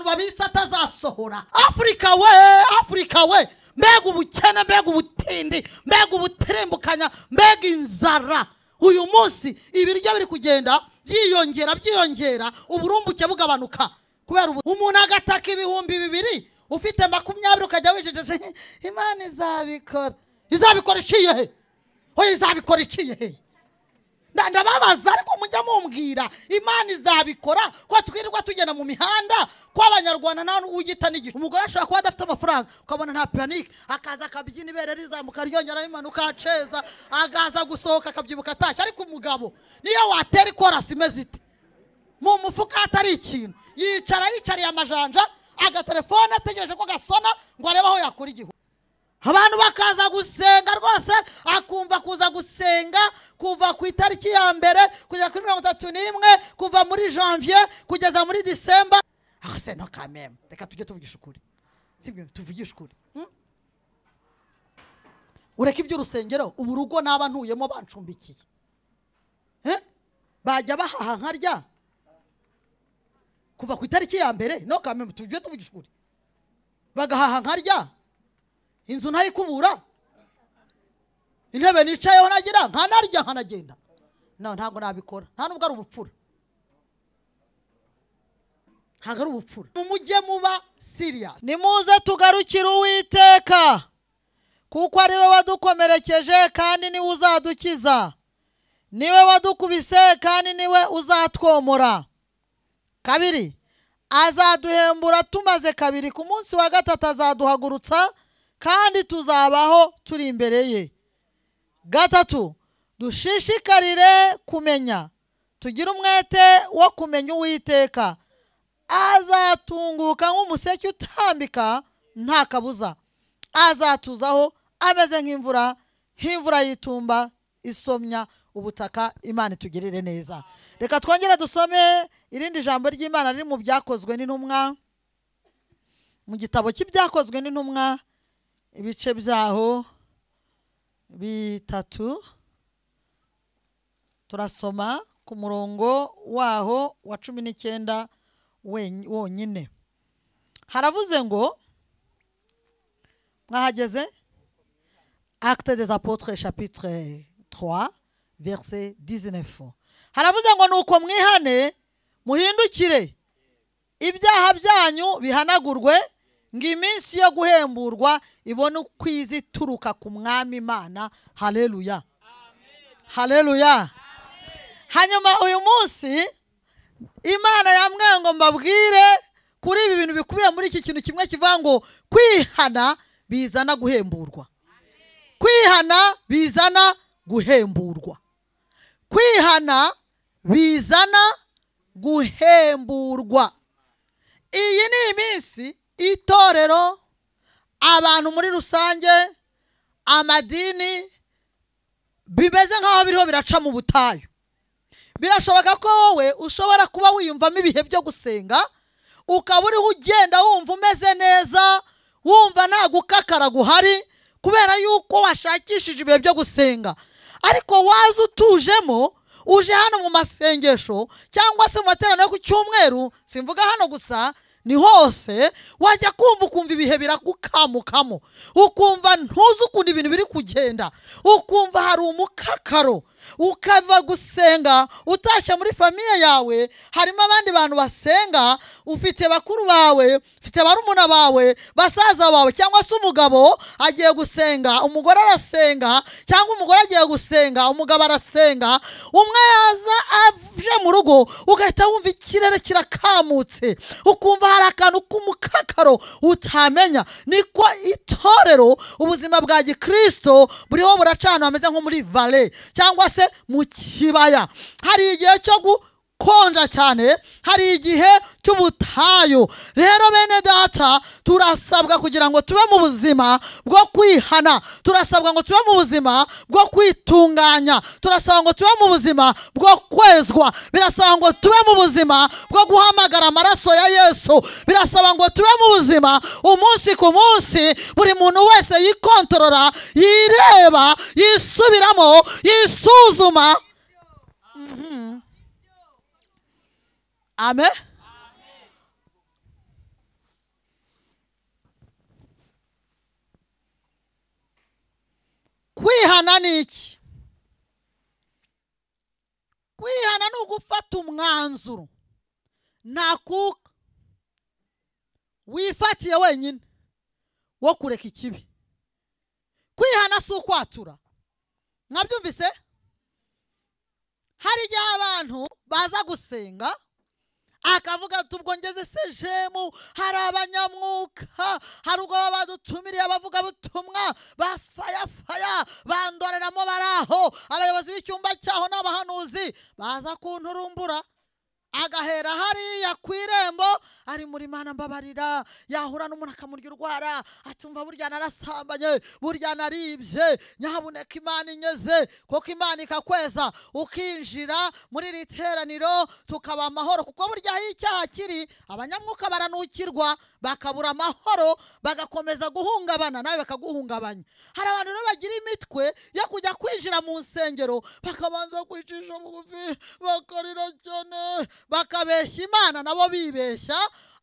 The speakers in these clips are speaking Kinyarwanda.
babitse atazasohora. Afrika we, Afrika we, mbega ubukene, mbega ubutindi, mbega ubutirimbukanya, mbega inzara. Uyu munsi ibiryo biri kugenda byiyongera byiyongera, uburumbuke bugabanuka kubera umuntu agataka 2000 ufite 20 ukajya wijejeje Imana izabikora. Izabikora iciye he? Oya, izabikora iciye he? Ndababaza ariko mujya mumbwira Imana izabikora ko twirirwa tugenda mu mihanda ko abanyarwanda nta ugita n'igihe. Umugore ashobora kuba adafite amafaranga ukabona nta panic, akaza akabyina ibere rizamuka ryongera rimanuka aceza, agaza gusohoka akabyibuka atashye. Ariko umugabo niyo watera ikorasi imeze ite mu mufuka atari ikintu, yicara yicariye amajanja agatelefone ategereje ko gasona ngo arebe aho yakura igihu. Abantu bakaza gusenga rwose, akumva kuza gusenga kuva ku itariki ya mbere kugeza kuri 31, kuva muri janvier kugeza muri December. Ah c'est no quand même, reka tujye tuvugisha ukuri, sibyo? Tuvugisha ukuri. Ureka iby'urusengero, ubu rugo naba ntuyemo bancumbikiye, bajya bahaha nkarya kuva ku itariki ya mbere. No quand même, tujye tuvugisha ukuri, bagahaha nkarya, inzu ntayikubura, intebe nicayeho nagira nkanarya nkanagenda. No, ntabwo nabikora, nta nubwo ari ubupfura, ntabwo ari ubupfura. Mujye muba serious. Nimuze tugarukire Uwiteka, kuko ari we wadukomerekeje kandi niwe uzadukiza, niwe wadukubise kandi niwe uzatwomora. Kabiri, azaduhembura tumaze kabiri, ku munsi wa gatatu azaduhagurutsa kandi tuzabaho turi imbere ye. Gatatu, dushishikarire kumenya, tugire umwete wo kumenya Uwiteka. Azatunguka nk'umuseke utambika nta kabuza, azatuzaho ameze nk'imvura, nk'imvura y'itumba isomya ubutaka. Imana itugirire neza. Reka twongere dusome irindi jambo ry'Imana riri mu Byakozwe n'Intumwa, mu gitabo cy'Ibyakozwe n'Intumwa, ibice byaho 3, turasoma ku murongo waho wa 19 wonyine. Haravuze ngo, mwahageze? Actes des Apôtres chapitre 3 verset 19. Haravuze ngo nuko mwihane muhindukire, ibyaha byanyu bihanagurwe, ngo iminsi yo guhemburwa ibone ukwiza ituruka ku Mwami Imana. Haleluya, haleluya. Hanyuma uyu munsi Imana yambwiye ngo mbabwire kuri ibi bintu bikubiye muri iki kintu kimwe kivuga ngo kwihana bizana guhemburwa. Kwihana bizana guhemburwa. Kwihana bizana guhemburwa. Iyi ni iminsi itorero, abantu muri rusange, amadini bimeze nkaho biriho biraca mu butayu. Birashoboka ko wowe ushobora kuba wiyumvamo ibihe byo gusenga, ukaba uriho ugenda wumva umeze neza, wumva nta gukakara guhari kubera yuko washakishije ibihe byo gusenga. Ariko waza utujemo, uje hano mu masengesho cyangwa se mu materaniro yo ku cyumweru, simvuga hano gusa, ni hose, wajya kumva ukumva ibihe biragukamukamo, ukumva ntuzi ukuntu ibintu biri kugenda, ukumva hari umukakaro, ukava gusenga utashye muri famiye yawe harimo abandi bantu basenga, ufite bakuru bawe, ufite barumuna bawe, basaza bawe, cyangwa se umugabo agiye gusenga, umugore arasenga, cyangwa umugore agiye gusenga, umugabo arasenga. Umwe yaza aje mu rugo ugahita wumva ikirere kirakamutse, ukumva hari akantu k'umukakaro utamenya. Niko itorero, ubuzima bwa gikristo buriho buracana hameze nko muri valley cyangwa se mu kibaya. Hari igihe cyo gukonja cyane, hari igihe cy'ubutayu. Rero bene data, turasabwa kugira ngo tube mu buzima bwo kwihana, turasabwa ngo tube mu buzima bwo kwitunganya, turasabwa ngo tube mu buzima bwo kwezwa, birasaba ngo tube mu buzima bwo guhamagara amaraso ya Yesu, birasaba ngo tube mu buzima umunsi ku munsi buri muntu wese yikontorora, yireba, yisubiramo, yisuzuma. Amen. Kwihana ni iki? Kwihana ni ugufata umwanzuro ntakuka wifatiye wenyine wo kureka ikibi. Kwihana si ukwatura. Mwabyumvise? Hari igihe abantu baza gusenga akavuga ati ubwo ngeze sejemu hari abanyamwuka, hari ubwo baba badutumiriye abavuga butumwa bafayafaya bandoreramo baraho, abayobozi b'icyumba cyaho n'abahanuzi baza kunturumbura. Agahera hariya ku irembo ari muri Mana mbabarira, yahura n'umuntu akamurya urwara atumva burya narasambanye, burya naribye, nyahaboneka Imana inyeze, kuko Imana ikakweza ukinjira muri iri teraniro tukaba amahoro. Kuko burya aho icyaha kiri abanyamwuka baranukirwa bakabura amahoro, bagakomeza guhungabana nawe bakaguhungabanya. Hari abantu rero bagira imitwe yo kujya kwinjira mu nsengero bakabanza kwicisha bugufi bakarira cyane, bakabeshya Imana nabo bibeshya,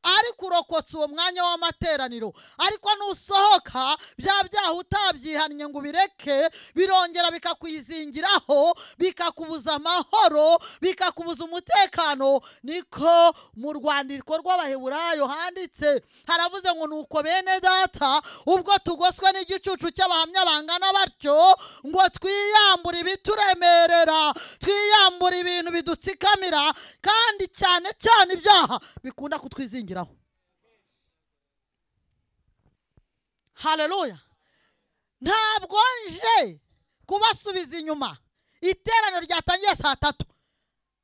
ariko urokotse uwo mwanya w'amateraniro. Ariko nusohoka bya byaha utabyihannye ngo ubireke, birongera bikakwizingiraho, bikakubuza amahoro, bikakubuza umutekano. Niko mu rwandiko rw'Abaheburayo handitse, haravuze ngo nuko bene data ubwo tugoswe n'igicucu cy'abahamya bangana batyo, ngo twiyambure ibituremerera, twiyambure ibintu bidutsikamira, kandi cyane cyane ibyaha bikunda kutwizingiraho. Haleluya. Ntabwo nje kubasubiza inyuma. Iteraniro ryatangiye saa 3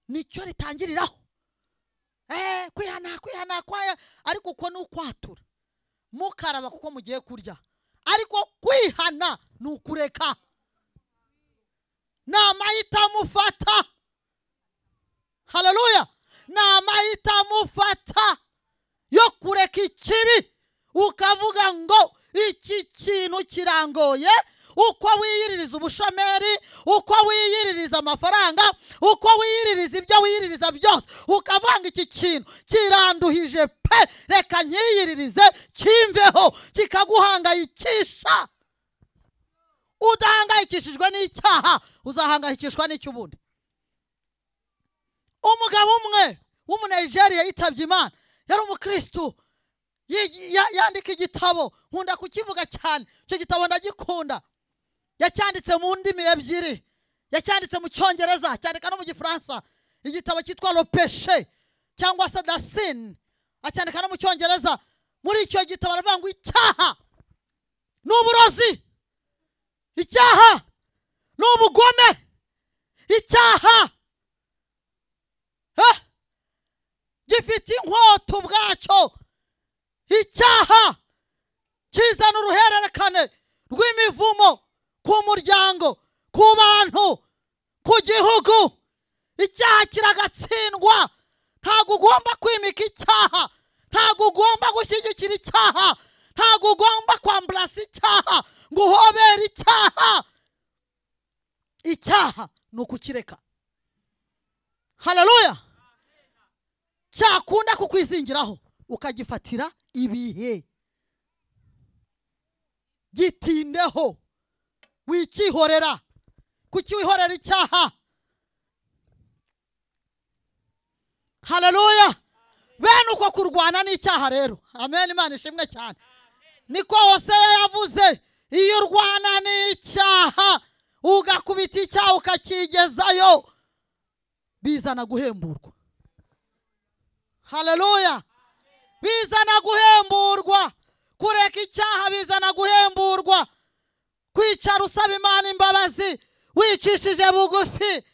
nicyo ritangiriraho. Kwihana kwihana kwaya, ariko uko ni ukwatura mukaraba kuko mugiye kurya, ariko kwihana ni ukureka, ni amahitamo ufata. Haleluya. Ni amahitamo ufata yo kureka ikibi, ukavuga ngo iki kintu kirangoye. Uko wiyiririza ubushomeri, uko wiyiririza amafaranga, uko wiyiririza ibyo wiyiririza byose, ukavanga iki kintu kiranduhije pe, reka nkiyiririze kimveho, kikaguhangayikisha. Udahangayikishijwe n'icyaha uzahangayikishwa n'icy'ubundi. Umugabo umwe w'umunayigeriya yitabye Imana, yari umukristo, yandika igitabo, nkunda kukivuga cyane, icyo gitabo ndagikunda. Yacyanditse mu ndimi ebyiri, yacyanditse mu Cyongereza, cyandika no mu Gifaransa. Igitabo cyitwa Le Péché cyangwa se The Sin, acyandika no mu Cyongereza. Muri icyo gitabo aravuga ngo icyaha ni uburozi, icyaha ni ubugome, icyaha gifite inkota ubwacyo, icyaha kizana uruhererekane rw'imivumo ku muryango, ku bantu, ku gihugu. Icyaha kiragatsindwa. Ntabwo ugomba kwimika icyaha, ntabwo ugomba gushyigikira icyaha, ntabwo ugomba kwamburasa icyaha ngo uhobere icyaha. Icyaha ni ukukireka. Haleluya. Cyakunda kukwizingiraho ukagifatira ibihe, gitindeho, wikihorera. Kuki wihorera icyaha? Haleluya. Bene uko kurwana n'icyaha rero, amen, Imana ishimwe cyane. Niko Hoseya yavuze, iyo urwana n'icyaha ugakubita icyaha ukakigezayo, bizana guhemburwa. Haleluya. Bizana guhemburwa. Kureka icyaha bizana guhemburwa. Kwicara usaba Imana imbabazi, wicishije bugufi,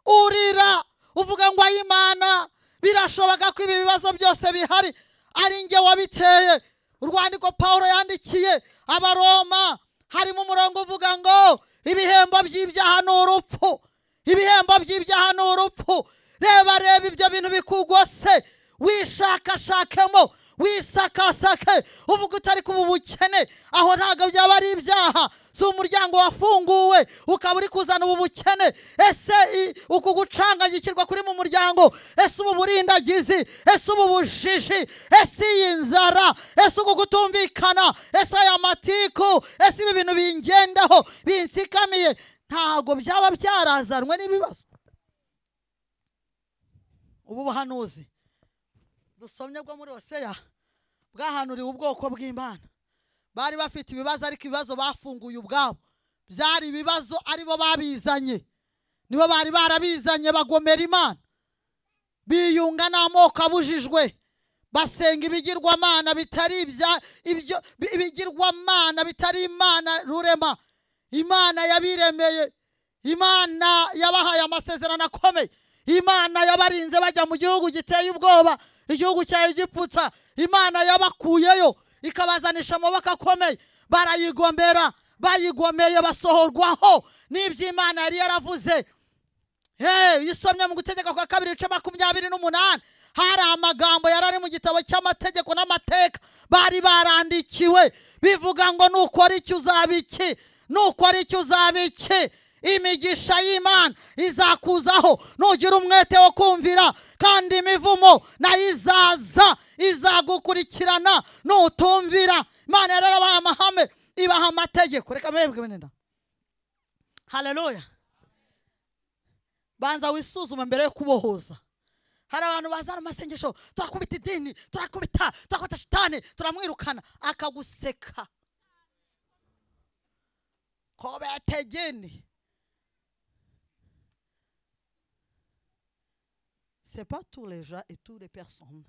urira uvuga ngo Imana birashoboka ko ibi bibazo byose bihari ari nge wabiteye. Urwandiko Paulo yandikiye Abaroma harimo umurongo uvuga ngo ibihembo by'ibyaha ni urupfu, ibihembo by'ibyaha ni urupfu. Reba reba ibyo bintu bikugose, wishakashakemo, wisakasake, uvuga utari kuba ubukene, aho ntabwo byaba ari ibyaha. Si umuryango wafunguwe ukaba uri kuzana ubu bukene? Ese uku gucanganyikirwa kuri mu muryango? Ese ubu burindagizi? Ese ubu bujiji? Ese iyi nzara? Ese uku kutumvikana? Ese aya matiku? Ese ibi bintu bingendaho binsikamiye? Ntago byaba byarazanwe n'ibibazo. Ubu buhanuzi dusomye bwo muri Hoseya bwahanuriwe ubwoko bw'Imana. Bari bafite ibibazo, ariko ibibazo bafunguye ubwabo byari ibibazo aribo babizanye. Nibo bari barabizanye, bagomera Imana, biyunga n'amoko abujijwe, basenga ibigirwamana bitari ibyo ibigirwamana bitari Imana rurema. Imana yabiremeye, Imana yabahaye amasezerano akomeye, Imana yabarinze bajya mu gihugu giteye ubwoba, igihugu cya Egiputa. Imana yabakuyeyo ikabazanisha amaboko akomeye, barayigomera, bayigomeye basohorwaho n'iby'Imana yari yaravuze. Isomye mu Gutegeka kwa kabiri ibice 28, hari amagambo yarari mu gitabo cy'amategeko n'amateka bari barandikiwe, bivuga ngo nukora iki uzaba iki, nukora iki uzaba iki. Imigisha y'Imana izakuzaho nugira umwete wo kumvira, kandi imivumo nayo izaza izagukurikirana nutumvira. Imana yarabaha amahame, ibaha amategeko. Reka mwebwe nenda. Haleluya. Banza wisuzume mbere yo kubohoza. Hari abantu bazana amasengesho, turakubita idini, turakubita shitani, turamwirukana, akaguseka. Kobetegeni. C'est pas tous les gens et toutes les personnes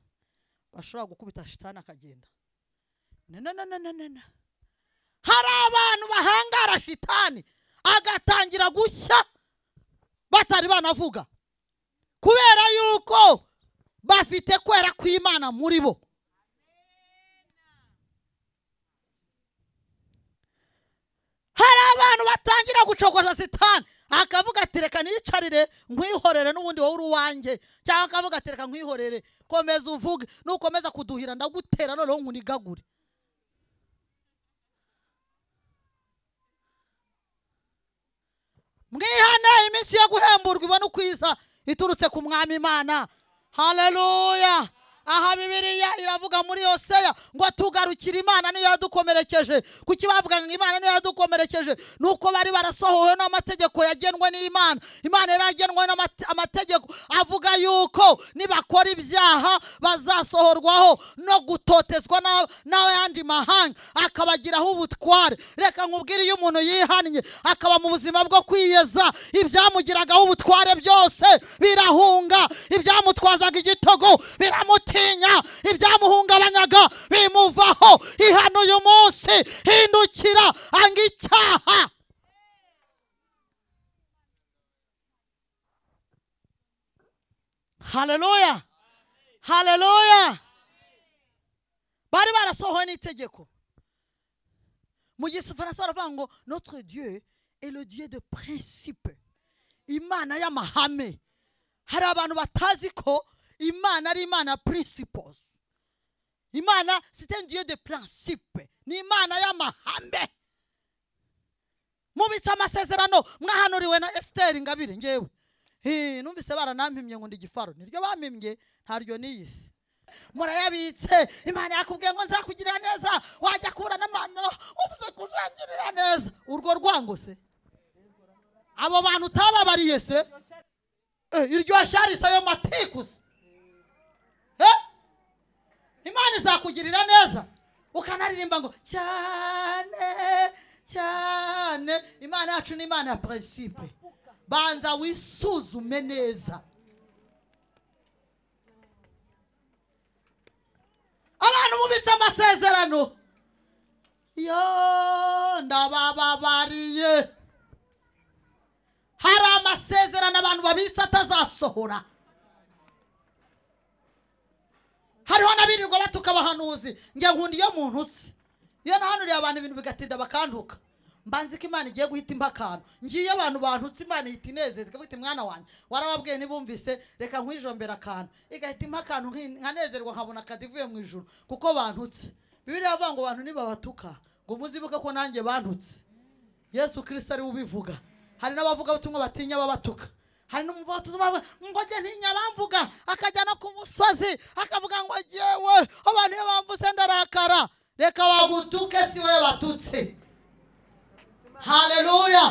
bashobora gukubita shitani akagenda. No no no no no no. Hari abantu bahangara shitani agatangira gushya batari banavuga, kubera yuko bafite kwera kw'Imana muri bo. Hari abantu batangira gucogoza sitani, akavuga ati reka niyicarire nkwihorere n'ubundi wowe uri uwanjye, cyangwa akavuga ati reka nkwihorere, komeza uvuge, nukomeza kuduhira ndagutera noneho nkunigagure. Mwihane, iminsi yo guhemburwa ibona ukwiza iturutse ku Mwami Imana. Haleluya. Aha Bibiliya iravuga muri Hoseya ngo tugarukire Imana niyo yadukomerekeje. Kuki bavuga ngo Imana niyo yadukomerekeje? Nuko bari barasohowe n'amategeko yagenwe n'Imana. Imana yaragenwe n'amategeko avuga yuko nibakora ibyaha bazasohorwaho no gutotezwa n'ayandi mahanga, akabagiraho ubutware. Reka nkubwire, iyo umuntu yihannye akaba mu buzima bwo kwiyeza, ibyamugiragaho ubutware byose birahunga, ibyamutwazaga igitogo biramutinya, ibyamuhungabanyaga bimuvaho. Ihana uyu munsi, hindukira, anga icyaha. Haleluya, haleluya. Bari barasohowe n'itegeko. Mu gifaransa baravuga ngo notre Dieu est le Dieu de principe, Imana y'amahame. Hari abantu batazi ko Imana ari Imana principles. Imana c'est un Dieu de principe, ni Imana y'amahame. Mubitse amasezerano mwahanuriwe na Esther Ingabire. Ngewe numvise baranampimye ngo ndi gifaro, niryo bampimbye ntaryo niyise. Murayabitse, Imana yakubwiye ngo nzakugirira neza, wajya kubura n'amano ubuze kuzangirira neza. Urwo rwango se abo bantu utababariye se, iryo shari sayo matikus. Imana izakugirira neza, ukanaririmba ngo cyane cyane. Imana yacu ni Imana ya principe. Banza wisuzume neza. Abantu mubitse amasezerano, yo ndabababariye. Hari amasezerano abantu babitse atazasohora. Hariho n'abirirwa batuka abahanuzi. Njye nkunda iyo muntu utse, iyo nahanuriye abantu ibintu bigatinda bakantuka, mbanzi ko Imana igiye guhita impa akantu. Ngiye abantu bantutse Imana ihita inezeza, ikavuga iti mwana wanjye warababwiye ntibumvise, reka nkwijombera akantu. Igahita impa akantu nkanezerwa, nkabona akadivuye mu ijuru kuko bantutse. Bibiliya iravuga ngo abantu nibabatuka ngo muzibuke ko nanjye bantutse. Yesu Kristo ari ubivuga. Hari n'abavuga ubutumwa batinya babatuka. Hari n'umuvuga ngo njye ntinya bamvuga, akajya no ku musozi akavuga ngo jewe abantu iyo bamvuze ndarakara. Reka bagutuke, si wowe batutse. Haleluya.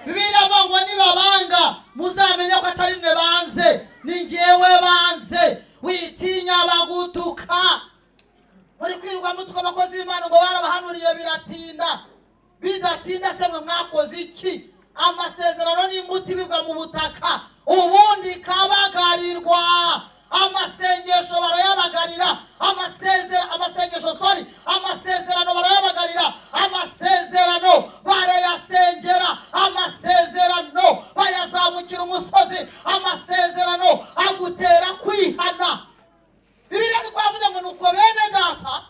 Bibiliya ivuga ngo nibabanga muzamenye ko atari mwe banze, ni njyewe banze. Witinya bagutuka. Muri kwirirwa mutuka abakozi b'Imana ngo barabahanuriye biratinda. Bidatinda se mwe mwakoze iki? Amasezerano n'imbuto ibibwa mu butaka ubundi kabagarirwa. Amasengesho barayabagarira, amasengesho sorry, amasezerano barayabagarira, amasezerano barayasengera, amasezerano bayazamukira umusozi, amasezerano agutera kwihana. Bibiliya ni kwavuze ngo nuko bene data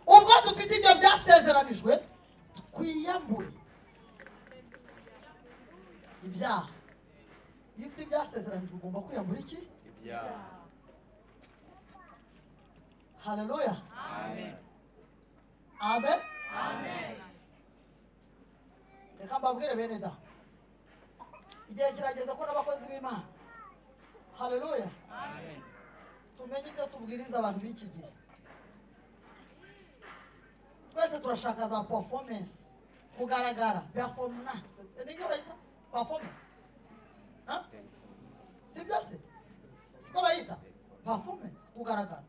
ubwo dufite ibyo byasezeranijwe twiyambure ibyaha. Iyo ufite ibyasezeranijwe ugomba kwiyambura iki? Ibyaha. Haleluya. Amen. Amen. Amen. Reka mbabwire bene da, igihe kirageze ko n'abakozi b'Imana, haleluya, amen, tumenye ibyo tubwiriza abantu b'iki gihe. Twese turashaka za performance, kugaragara, performance. Nibyo bayita performance. Ha? Si byo se? Siko bayita performance, kugaragara.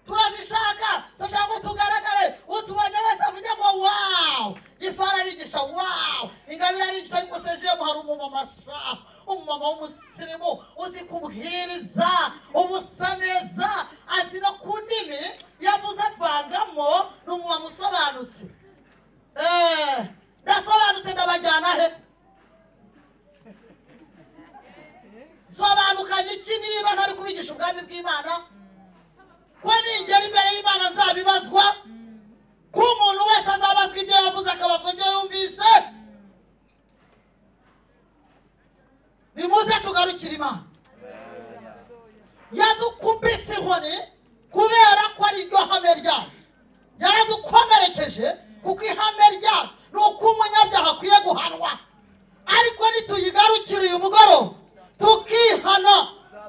Turazishaka, turashaka ngo tugaragare, utubonye wese avuge ngo wow, Gifara arigisha wow, Ingabire arigisha, ariko sejemu hari umumama sha, umumama w'umusirimu uzi kubwiriza, ubusa neza, azi no ku ndimi, yavuze avangamo, ni umumama usobanutse. Ndasobanutse ndabajyana he? Sobanukanye iki niba ntari kubigisha ubwami bw'Imana? Ko ningera imbere y'Imana nzabibazwa, ko umuntu wese azabazwa ibyo yavuze akabazwa ibyo yumvise. Nimuze tugarukire Imana. Yadukubise inkoni kubera ko ari iryo hame ryayo. Yaradukomerekeje kuko ihame ryayo ni uko umunyabyaha akwiye guhanwa. Ariko nituyigarukira uyu mugoroba tukihana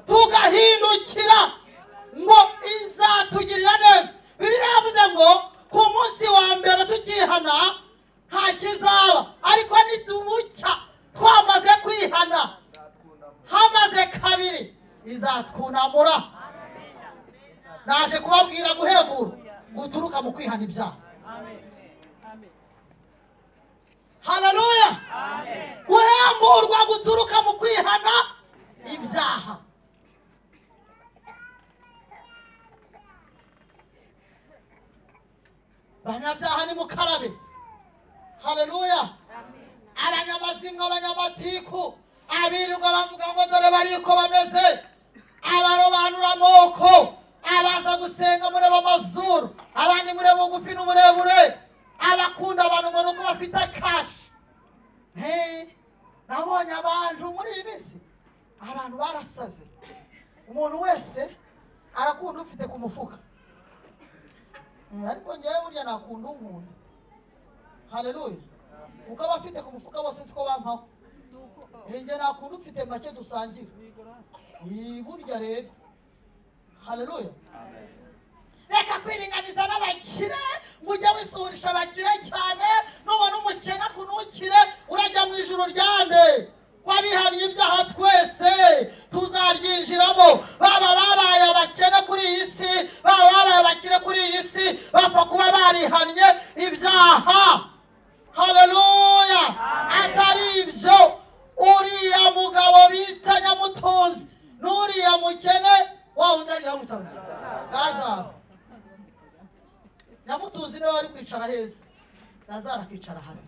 tugahindukira ngo izatugirira neza. Bibiliya yavuze ngo ku munsi wa mbere tukihana nta kizaba, ariko nitumucya twamaze kwihana hamaze kabiri izatwunamura. Naje kubabwira guhembura guturuka mu kwihana ibyaha. Haleluya. Guhemburwa guturuka mu kwihana ibyaha. Banyabyaha ni mukarabe. Haleluya. Abanyamazimwe, abanyamatiku, abirirwa bavuga ngo dore bariko bameze, abarobanura amoko, abaza gusenga mureba amazuru, abandi mureba bugufi n'uburebure, abakunda abantu ngo nuko bafite cash. Nabonye abantu muri iyi minsi, abantu barasaze. Umuntu wese arakunda ufite ku mufuka. Ariko ngewe burya nakunda umuntu. Haleluya. Kuko abafite ku mufuka bose siko bampaho. Njye nakunda ufite make dusangira. Burya rero. Haleluya. Reka kwiringaniza n'abakire, ngo ujye wisuhurisha abakire cyane, nubona umukene akunukire, urajya mu ijuru ryande. Kwabihannye ibyaha twese tuzaryinjiramo. Baba babaye abakene kuri iyi si, baba babaye abakire kuri iyi si, bapfa kuba barihannye ibyaha. Haleluya. Atari ibyo, uriya mugabo bita Nyamutunzi n'uriya mukene wa wundi ari Nyamutunzi Lazaro. Nyamutunzi niwe wari kwicara heza, Lazaro akicara habi.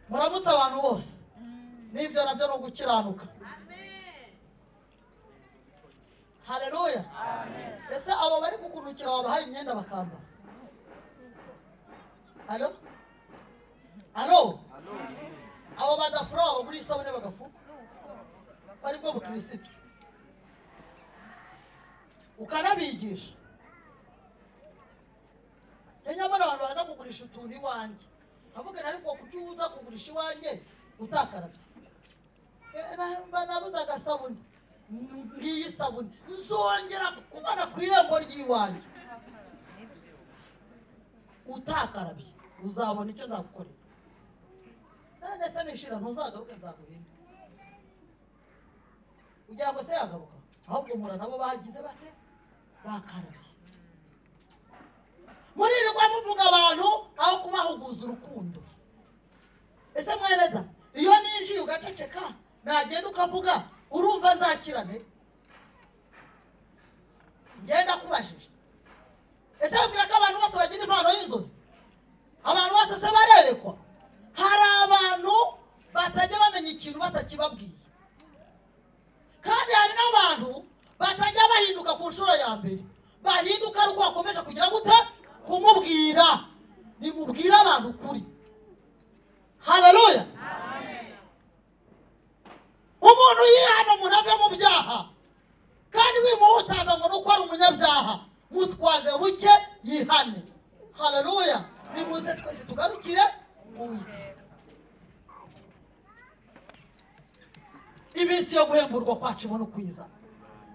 Muramutse abantu bose. Nibyo nabyo no gukiranuka. Haleluya. Ese abo bari kukunukira wabahaye imyenda bakambara? Alo? Alo? Abo badafura bagura isabune bagafuka, bari bwo bukirisitu. Ukanabigisha. Nyamara abantu baza kugurisha utuntu iwanjye, nkavuga ariko kuki uza kugurisha iwanjye utakarabye? Nabuze agasabune, ngiyi sabune nzongera kukubona ku irembo ry'iwanjye utakarabye. Uzabona icyo nzagukorera. None se nishira ntuzagaruke nzaguhindura. Kugira ngo se yagaruka ahubwo mura nabo bagize bate bakarabye. Muririrwa muvuga abantu aho kubahuguza urukundo. Ese mweneza iyo ninjiye ugaceceka nagenda ukavuga urumva nzakirane? Ngenda kubajije. Ese babwira ko abantu bose bagira impano y'inzozi? Abantu bose se barerekwa? Hari abantu batajya bamenya ikintu batakibabwiye. Kandi hari n'abantu batajya bahinduka ku nshuro ya mbere. Bahinduka ari uko bakomeje kugira gute? Kumubwira. Nimubwira abantu ukuri. Haleluya. Umuntu yihana umuntu ave mu byaha. Kandi wimuhutaza ngo nuko ari umunyabyaha, mutwaze buke yihane. Haleluya. Nimuze twese tugarukire Uwiteka. Iminsi yo guhemburwa kwacu ibona ukwiza.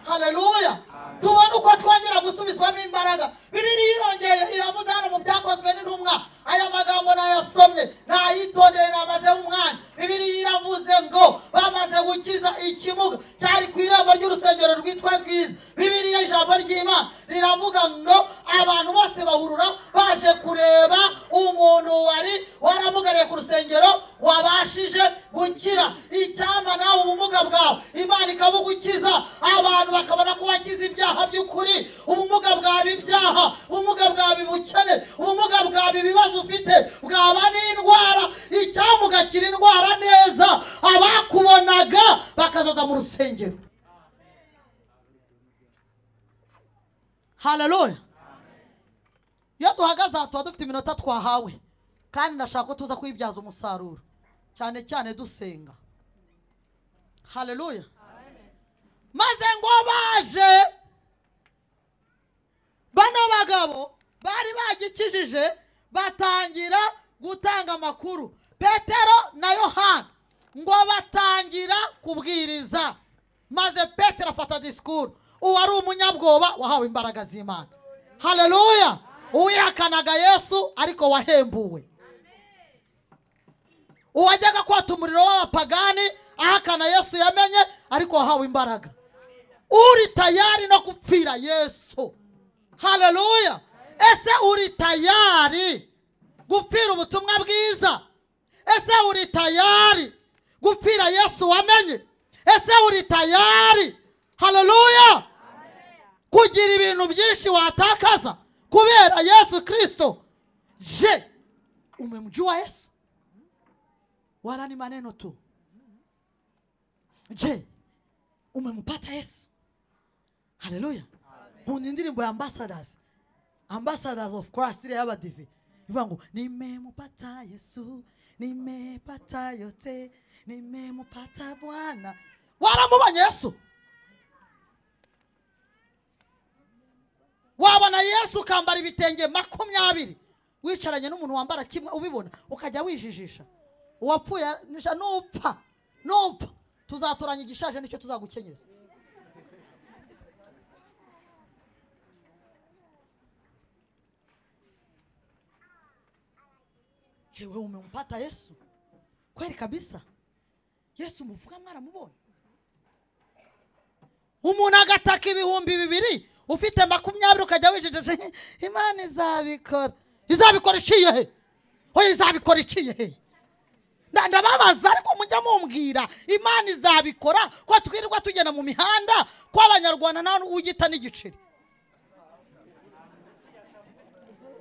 Haleluya. Tubona uko twongera gusubizwamo imbaraga. Bibiliya irongeye iravuze hano mu Byakozwe n'Intumwa. Aya magambo nayasomye nayitondeye namaze umwanya. Bibiliya iravuze ngo bamaze gukiza ikimuga cyari ku irembo ry'urusengero rwitwa Bwiza. Bibiliya ijambo ry'Imana riravuga ngo abantu bose bahurura baje kureba umuntu wari waramugariye ku rusengero wabashije gukira. Icyampa nawe ubumuga bwawe Imana ikabugukiza, abantu bakabona ko wakize ibyaha by'ukuri. Ubumuga bwawe ibyaha, ubumuga bwawe ubukene, ubumuga bwawe ibibazo ufite bwaba n'indwara. Icyampa ugakira indwara neza, abakubonaga bakazaza mu rusengero. Haleluya. Iyo duhagaze aha tuba dufite iminota twahawe, kandi ndashaka ko tuza kuyibyaza umusaruro, cyane cyane dusenga. Haleluya. Maze ngo baje bano bagabo bari bagikijije batangira gutanga amakuru. Petero na Yohana ngo batangira kubwiriza. Maze Petero afata disikuru. Uwari umunyabwoba wahawe imbaraga z'Imana. Haleluya. Uwihakanaga Yesu ariko wahembuwe. Uwajyaga kwata umuriro w'abapagani ahakana Yesu yamenye ariko wahawe imbaraga. Uri tayari no gupfira Yesu. Haleluya. Ese uri tayari gupfira ubutumwa bwiza? Ese uri tayari gupfira Yesu wamenye? Ese uri tayari, haleluya, kugira ibintu byinshi watakaza kubera Yesu Kristo? Je, umemjua Yesu? Wala ni maneno tu. Je, umempata Yesu? Haleluya. Nkunda indirimbo ya Ambassadors, Ambassadors of Christ iriya y'abadive ivuga ngo nimempata Yesu, nimepata yote, nimempata Bwana. Waramubonye Yesu? Wabona Yesu ukambara ibitenge 20 wicaranye n'umuntu wambara kimwe ubibona ukajya wijijisha. Uwapfuye nupfa nupfa tuzatoranya igishaje nicyo tuzagukenyeza. Je, wewe umempata Yesu kweli kabisa? Yesu muvuga mwaramubonye? Umuntu agataka 2000 ufite 20 ukajya wijejeje Imana izabikora. Izabikora iciye he? Oya izabikora iciye he? Ndababaza ariko mujya mumbwira Imana izabikora ko twirirwa tugenda mu mihanda ko abanyarwanda nta ugita n'igiceri.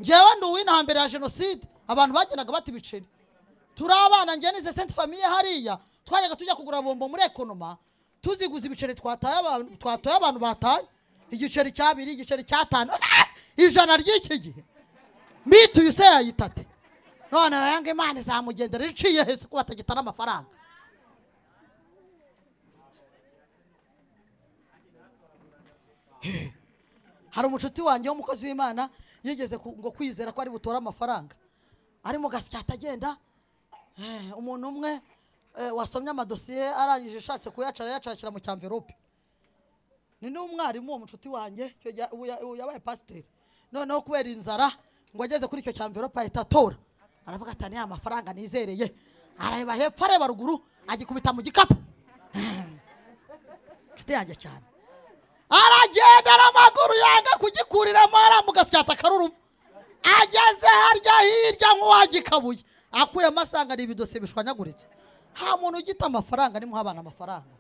Njyewe ndi uw'ino mbere ya jenoside abantu bagendaga bata ibiceri. Turi abana njye nize Sainte Famille hariya twajyaga tujya kugura bombo muri ekonoma tuziguza ibiceri twataye abantu, twatoye abantu bataye igiceri cya 2, igiceri cya 5, ijana ry'iki gihe mituye se yayitate. None yanga Imana izamugendera iciye hese ko batagitana amafaranga. Hari umucuti wanjye w'umukozi w'Imana yigeze ngo kwizera ko ari butora amafaranga ari mu gasyata agenda. Umuntu umwe wasomye amadosiye arangije ashatse kuyacara yacakira mu cyamverope. Ni n'umwarimu uwo mucuti wanjye yabaye pasiteri. Noneho kubera inzara ngo ageze kuri icyo cyamverope ahita atora Aravuga ati niya mafaranga nizereye. Areba hepfo areba ruguru agikubita mu gikapu. Nshuti yanjye cyane. Aragenda n'amaguru yanga kugikuriramo aramugasyata karuruma. Ageze harya hirya nk'uwagikabuye. Akuyemo asanga ni ibidose bishwanyaguritse. Nta muntu ugita amafaranga nimuha abana amafaranga.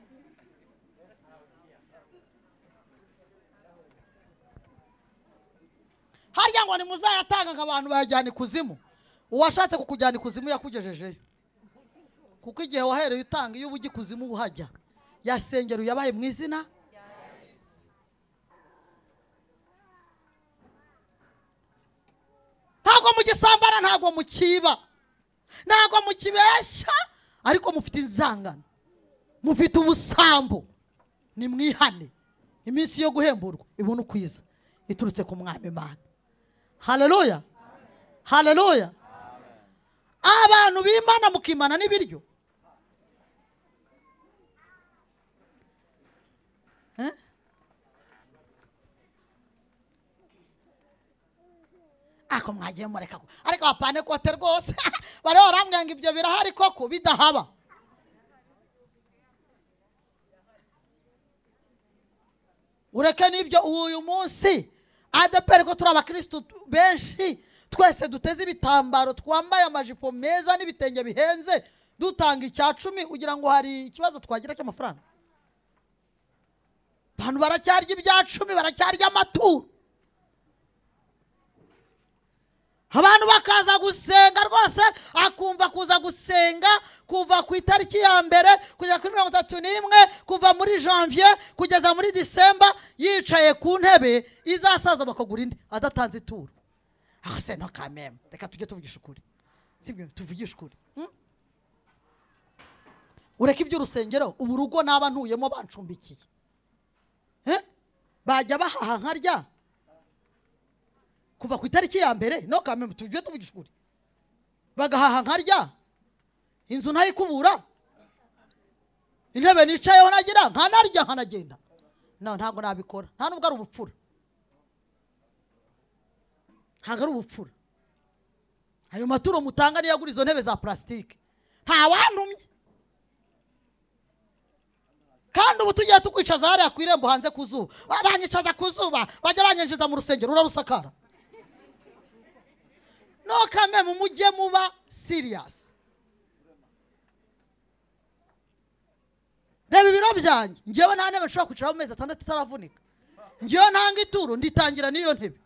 Harya ngo nimuzayatanga ngo abantu bayajyana ikuzimu. Uwashatse kukujyana ikuzimu yakugejejeyo. Kuko igihe wahereye utanga iyo uba ikuzimu uhajya. Yasengera yabaye mu izina. Ntabwo mugisambana, ntabwo mukiba, ntabwo mukibesha, ariko mufite inzangano, mufite ubusambo. Nimwihane, iminsi yo guhemburwa ibona ukwiza iturutse ku Mwami Imana. Haleluya, haleluya. Abantu b'Imana mukimana n'ibiryo. Ako mwagiye mureka ko ariko bapane kote rwose. Bari barambwira ngo ibyo birahari koko bidahaba. Ureke n'ibyo uyu munsi ADEPR ko turi abakristo benshi twese duteze ibitambaro, twambaye amajipo meza n'ibitenge bihenze, dutanga icya 10 ugira ngo hari ikibazo twagira cy'amafaranga. Abantu baracyarya ibya 10, baracyarya amaturo. Abantu bakaza gusenga rwose, akumva kuza gusenga kuva ku itariki ya mbere kugeza kuri 31, kuva muri janvier kugeza muri December, yicaye ku ntebe izasaza bakagura indi adatanze ituro. Ah se no kameme, reka tujye tuvugisha ukuri. Sibyo, tuvugisha ukuri. Ureke iby'urusengero, ubu rugo naba ntuyemo bancumbikiye. Bajya bahaha nkarya kuva ku itariki ya mbere, no kameme tujye tuvugisha ukuri. Bagahaha nkarya, inzu ntayikubura, intebe nicayeho nagira nkanarya nkanagenda. No, ntabwo nabikora, nta nubwo ari ubupfura. Ntabwo ari ubupfura. Ayo maturo mutanga niyo agura izo ntebe za plastique. Nta wantumye. Kandi ubu tugiye tukwicaza hariya ku irembo hanze ku zuba. Banyicaza ku zuba, bajya banyinjiza mu rusengero urarusakara. No kameme mujye muba serious. Reba ibiro byanjye, ngewe nta ntebe nshobora kwicaraho amezi 6 itaravunika. Ngewe ntanga ituro nditangira n'iyo ntebe.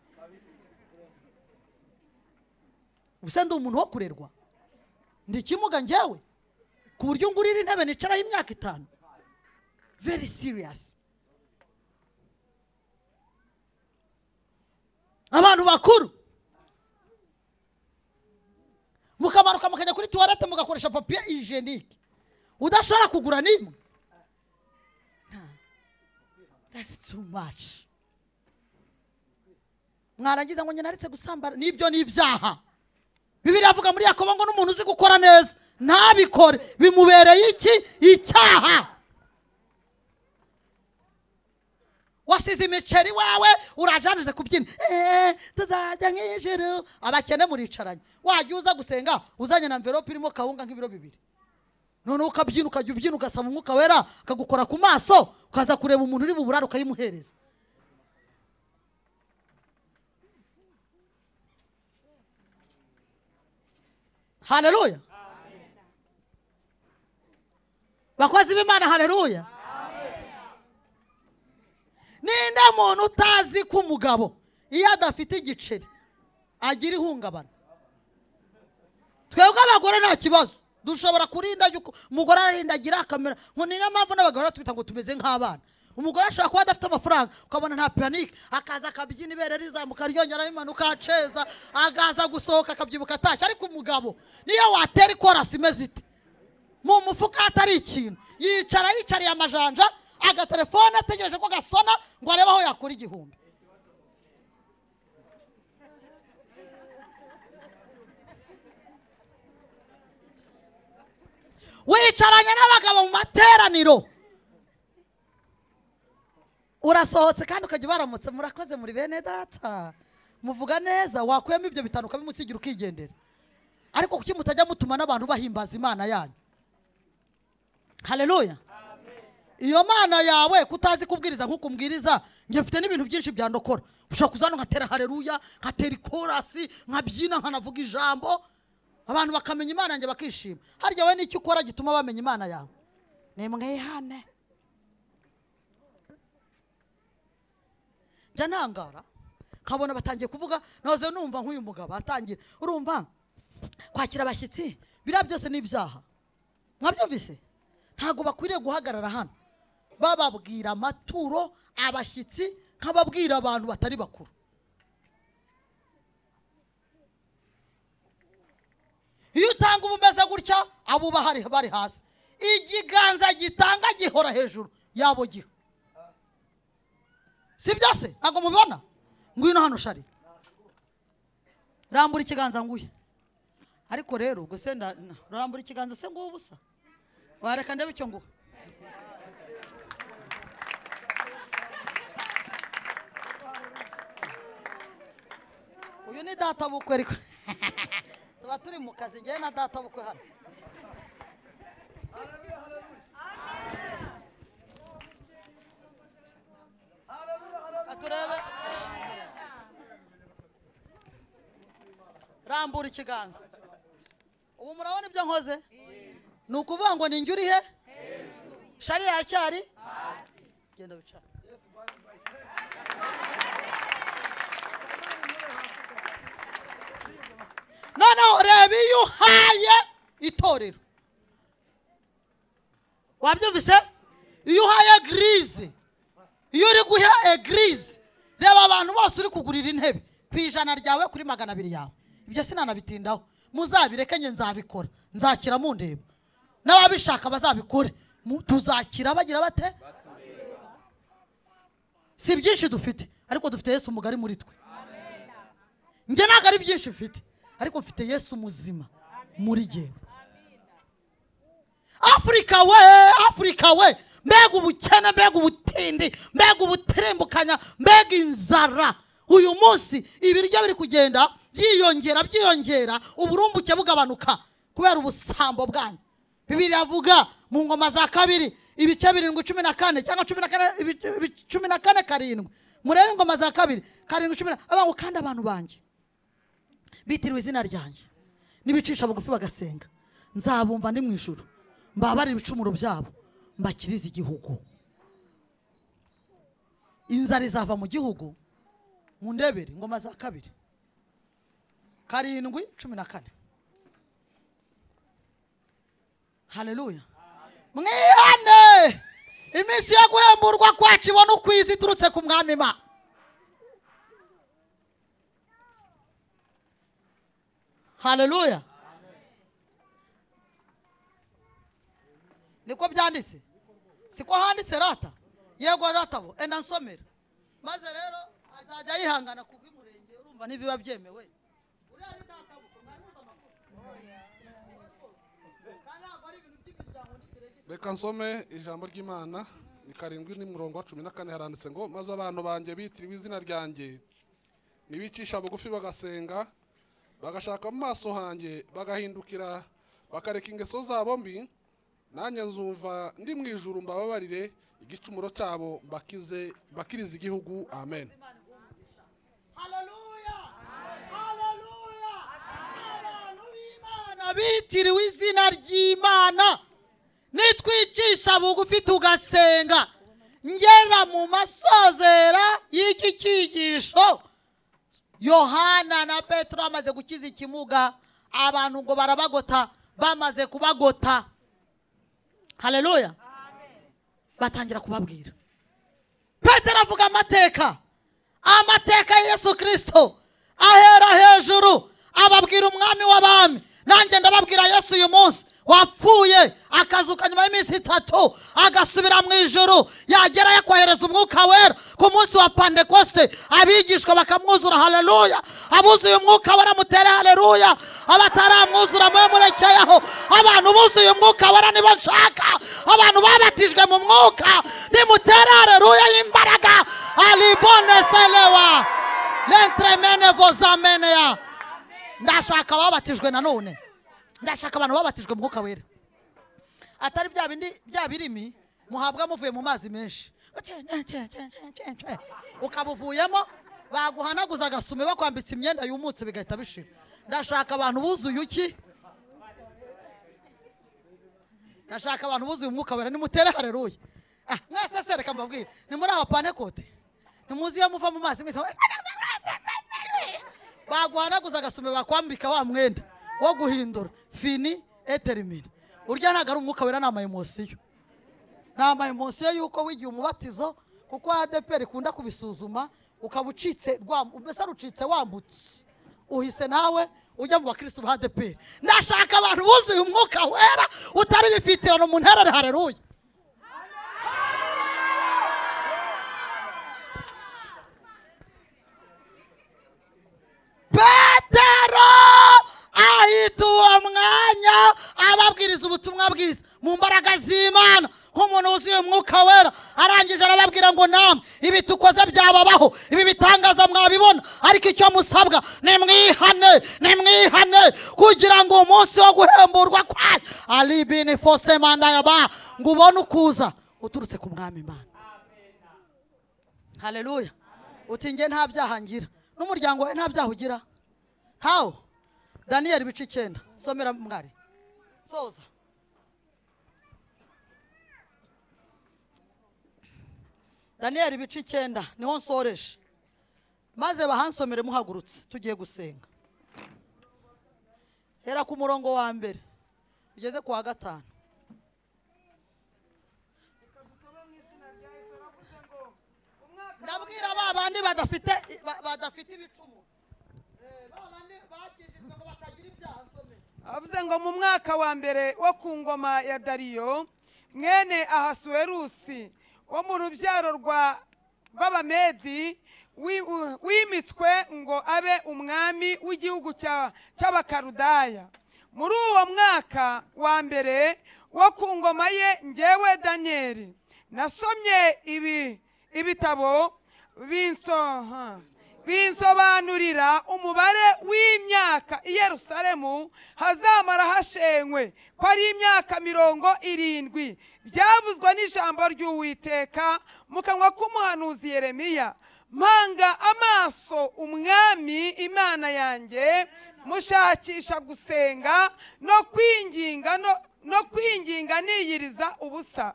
Ubuse ndi umuntu wo kurerwa. Ndi ikimuga ngewe ku buryo ngurira intebe nicaraho imyaka 5. Very serious. Abantu bakuru mukamaruka mukajya kuri toilette mugakoresha papier hygiénique udashobora kugura nimwe. That's too much. Mwarangiza ngo nyenaritse gusambana, nibyo ni ibyaha. Bibiliya avuga muri Yakobo ngo n'umuntu uzi gukora neza ntabikore bimubereye iki? Icyaha. Wasize imiceri wawe urajanije kubyina, tuzajya nk'ijuru. Abakene muricaranye, wajya uza gusenga uzanye na envelope irimo kawunga nk'ibiro 2. None ukabyina ukajya ubyina ugasaba umwuka wera akagukora ku maso, ukaza kureba umuntu uri buburara ukayimuhereza. Haleluya. Bakozi b'Imana, haleluya. Ninde muntu utazi ko umugabo iyo adafite igiceri agira ihungabana? Twebwe abagore nta kibazo, dushobora kurinda umugore arindagira akamera ngo ni niyo mpamvu n'abagore twita ngo tumeze nk'abana. Umugore ashobora kuba adafite amafaranga ukabona nta panique, akaza akabyina ibere rizamuka ryongera rimanuka aceza, agaza gusohoka akabyibuka atashye. Ariko umugabo niyo watera ikorasi imeze ite mu mufuka atari ikintu, yicara yicariye amajanja agatelefone ategereje ko gasona ngo arebe aho yakura 1000. Wicaranye n'abagabo mu materaniro, urasohotse kandi ukajya baramutse, murakoze muri bene data, muvuga neza, wakuyemo ibyo bitanu ukabimusigira ukigendera. Ariko kuki mutajya mutuma n'abantu bahimbaza Imana yanyu? Haleluya. Iyo mana yawe kutazi kubwiriza nkuko umbwiriza, nge mfite n'ibintu byinshi byandokora. Ushobora kuzana nkatera haleluya, nkatera ikorasi, nkabyina, nkanavuga ijambo, abantu bakamenya Imana yanjye bakishima. Harya we n'icyo ukora gituma bamenya Imana yawe? Nimwihane. Njya ntangara nkabona batangiye kuvuga, nahoze numva nk'uyu mugabo atangira, urumva kwakira abashyitsi biriya byose ni ibyaha. Mwabyumvise? Ntabwo bakwiriye guhagarara hano bababwira amaturo abashyitsi nk'ababwira abantu batari bakuru. Iyo utanga uba umeze gutya, abo bahari bari hasi. Ikiganza gitanga gihora hejuru yabo giho. Si byo se? Ntabwo mubibona? Ngwino hano shari, rambura ikiganza nguye. Ariko rero ubwo se rambura ikiganza se nguwo ubusa? Wareka ndebe icyo nguha. Uyu ni data bukwe, ariko tuba turi mu kazi ngewe na data bukwe hano. Turebe. Rambura ikiganza. Ubu murabona ibyo nkoze? Ni ukuvuga ngo ni njye uri he? Shari aracyari hasi. Genda wicara. Noneho reba iyo uhaye itorero. Wabyumvise? Iyo uhaye eglise, iyo uri guha eglise, reba abantu bose uri kugurira intebe ku ijana ryawe, kuri 200 yawe. Ibyo sinanabitindaho, muzabireke nge nzabikora, nzakira mundeba. N'ababishaka bazabikore, tuzakira bagira bate? Si byinshi dufite, ariko dufite Yesu mugari muri twe. Nge ntabwo ari byinshi mfite, ariko mfite Yesu muzima muri jyewe. Afrika we, Afrika we, mbega ubukene, mbega ubutindi, mbega ubuterembukanya, mbega inzara. Uyu munsi ibiryo biri kugenda byiyongera byiyongera, uburumbuke bugabanuka kubera ubusambo bwanyu. Bibiliya avuga mu ngoma za kabiri ibice 7:14 cyangwa 14 14:7. Murebe ingoma za kabiri 7:10, abantu kandi abantu banjye bitiriwe izina ryanjye nibicisha bugufi bagasenga, nzabumva ndi mu ijuru, mbabarira ibicumuro byabo, mbakiriza igihugu. Inzara izava mu gihugu. Mundebere ingoma za kabiri 7:14. Haleluya. Mwihane, iminsi yo guhemburwa kwacu ibona ukwiza iturutse ku mwami ma. Haleluya. Niko byanditse? Siko handitse rata? Yego ratabo, enda nsomera. Maze rero azajya yihangana kubw'umurenge, urumva nibiba byemewe. Uriya ni data bukwe, mwari muzi amakuru. Reka nsome ijambo ry'Imana ni 7:14, haranditse ngo maze abantu banjye bitiriwe izina ryanjye nibicisha bugufi bagasenga, bagashaka mu maso hanjye, bagahindukira bakareka ingeso zabo mbi, nanjye nzumva ndi mu ijuru mbababarire igicumuro cyabo, mbakize mbakirize igihugu. Amen. Haleluya. Haleluya. Abantu b'Imana bitiriwe izina ry'Imana nitwicisha bugufi tugasenga. Ngera mu masozera y'iki cyigisho, Yohana na Petro bamaze gukiza ikimuga, abantu ngo barabagota, bamaze kubagota. Haleluya. Batangira kubabwira. Petero avuga amateka, amateka ya Yesu Kristo ahera hejuru, ababwira umwami w'abami. Nanjye ndababwira Yesu uyu munsi wapfuye akazuka nyuma y'iminsi 3 agasubira mu ijuru, yagera yakohereza umwuka wera ku munsi wa Pentekoste, abigishwa bakamwuzura. Haleluya. Abuzuye umwuka wera mutere haleluya, abataramwuzura mwe murekeyeho. Abantu buzuye umwuka wera nibo nshaka, abantu babatijwe mu mwuka nimutere haleluya y'imbaraga. Alibone selewa lentremene vozamenea. Ndashaka babatijwe nanone. Ndashaka abantu babatijwe mu Mwuka Wera, atari bya bindi bya birimi muhabwa muvuye mu mazi menshi, ukabuvuyemo baguhanaguza agasume bakwambitse imyenda yumutse bigahita bishira. Ndashaka abantu buzuye uki? Ndashaka abantu buzuye Umwuka Wera. Nimutere haleluya. Mwese se reka mbabwire, ni muri aba Pentekote, nimuzi iyo muva mu mazi mwese baguhanaguza agasume bakwambika wa mwenda wo guhindura fini eterimini. Urya ntago ari Umwuka Wera, ni ama-emosiyo. Ni ama-emosiyo yuko wigiye umubatizo, kuko ADPR ikunda kubisuzuma, ukaba ucitse mbese rucitse wambutse, uhise nawe ujya mu bakristo ba ADPR. Ndashaka abantu buzuye Umwuka Wera utari bifitirano mu nterere. Haleluya. Petero ahita uwo mwanya ababwiriza ubutumwa bwiza mu mbaraga z'Imana nk'umuntu wuzuye Umwuka Wera. Arangije arababwira ngo namwe ibi tukoze byababaho, ibi bitangaza mwabibona, ariko icyo musabwa ni mwihane, ni mwihane kugira ngo umunsi wo guhemburwa kwanyu alibini fose manda yaba ngo ubone ukuza uturutse ku Mwami Imana. Haleluya. Uti nge nta byaha ngira, n'umuryango wawe nta byaha ugira. How? Daniel ibice 9 somera mwari soza. Daniel ibice 9 niho nsoreje, maze bahansomere muhagurutse tugiye gusenga. Hera ku murongo wa mbere ugeze ku wa 5. Ndabwira ba bandi badafite ibicumuro, avuze ngo mu mwaka wa mbere wo ku ngoma ya Dariyo mwene Ahasuwerusi wo mu rubyaro rw'Abamedi wimitswe ngo abe umwami w'igihugu cy'Abakaludaya. Muri uwo mwaka wa mbere wo ku ngoma ye, njyewe Danieli nasomye ibitabo binsobanurira umubare w'imyaka i Yerusalemu hazamara hashenywe, ko ari imyaka 70, byavuzwe n'ijambo ry'Uwiteka mu kanwa k'umuhanuzi Yeremiya. Mpanga amaso umwami Imana yanjye, mushakisha gusenga no kwinginga niyiriza ubusa,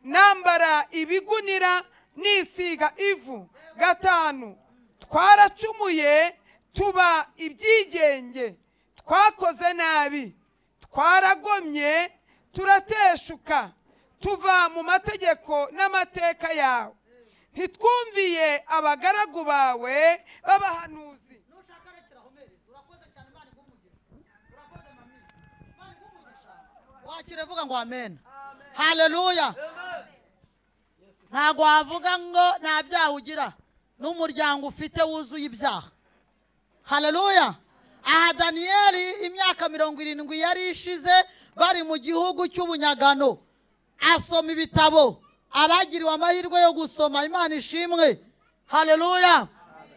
nambara ibigunira nisiga ivu. 5 twaracumuye tuba ibyigenge, twakoze nabi, twaragomye, turateshuka, tuva mu mategeko n'amateka yawe, ntitwumviye abagaragu bawe b'abahanuzi. Wakire vuga ngo amen. Haleluya. Ntago wavuga ngo nta byaha ugira n'umuryango ufite wuzuye ibyaha. Haleluya. Aha Danieli imyaka 70 yari ishize bari mu gihugu cy'ubunyagano, asoma ibitabo, abagiriwe amahirwe yo gusoma, Imana ishimwe. Haleluya.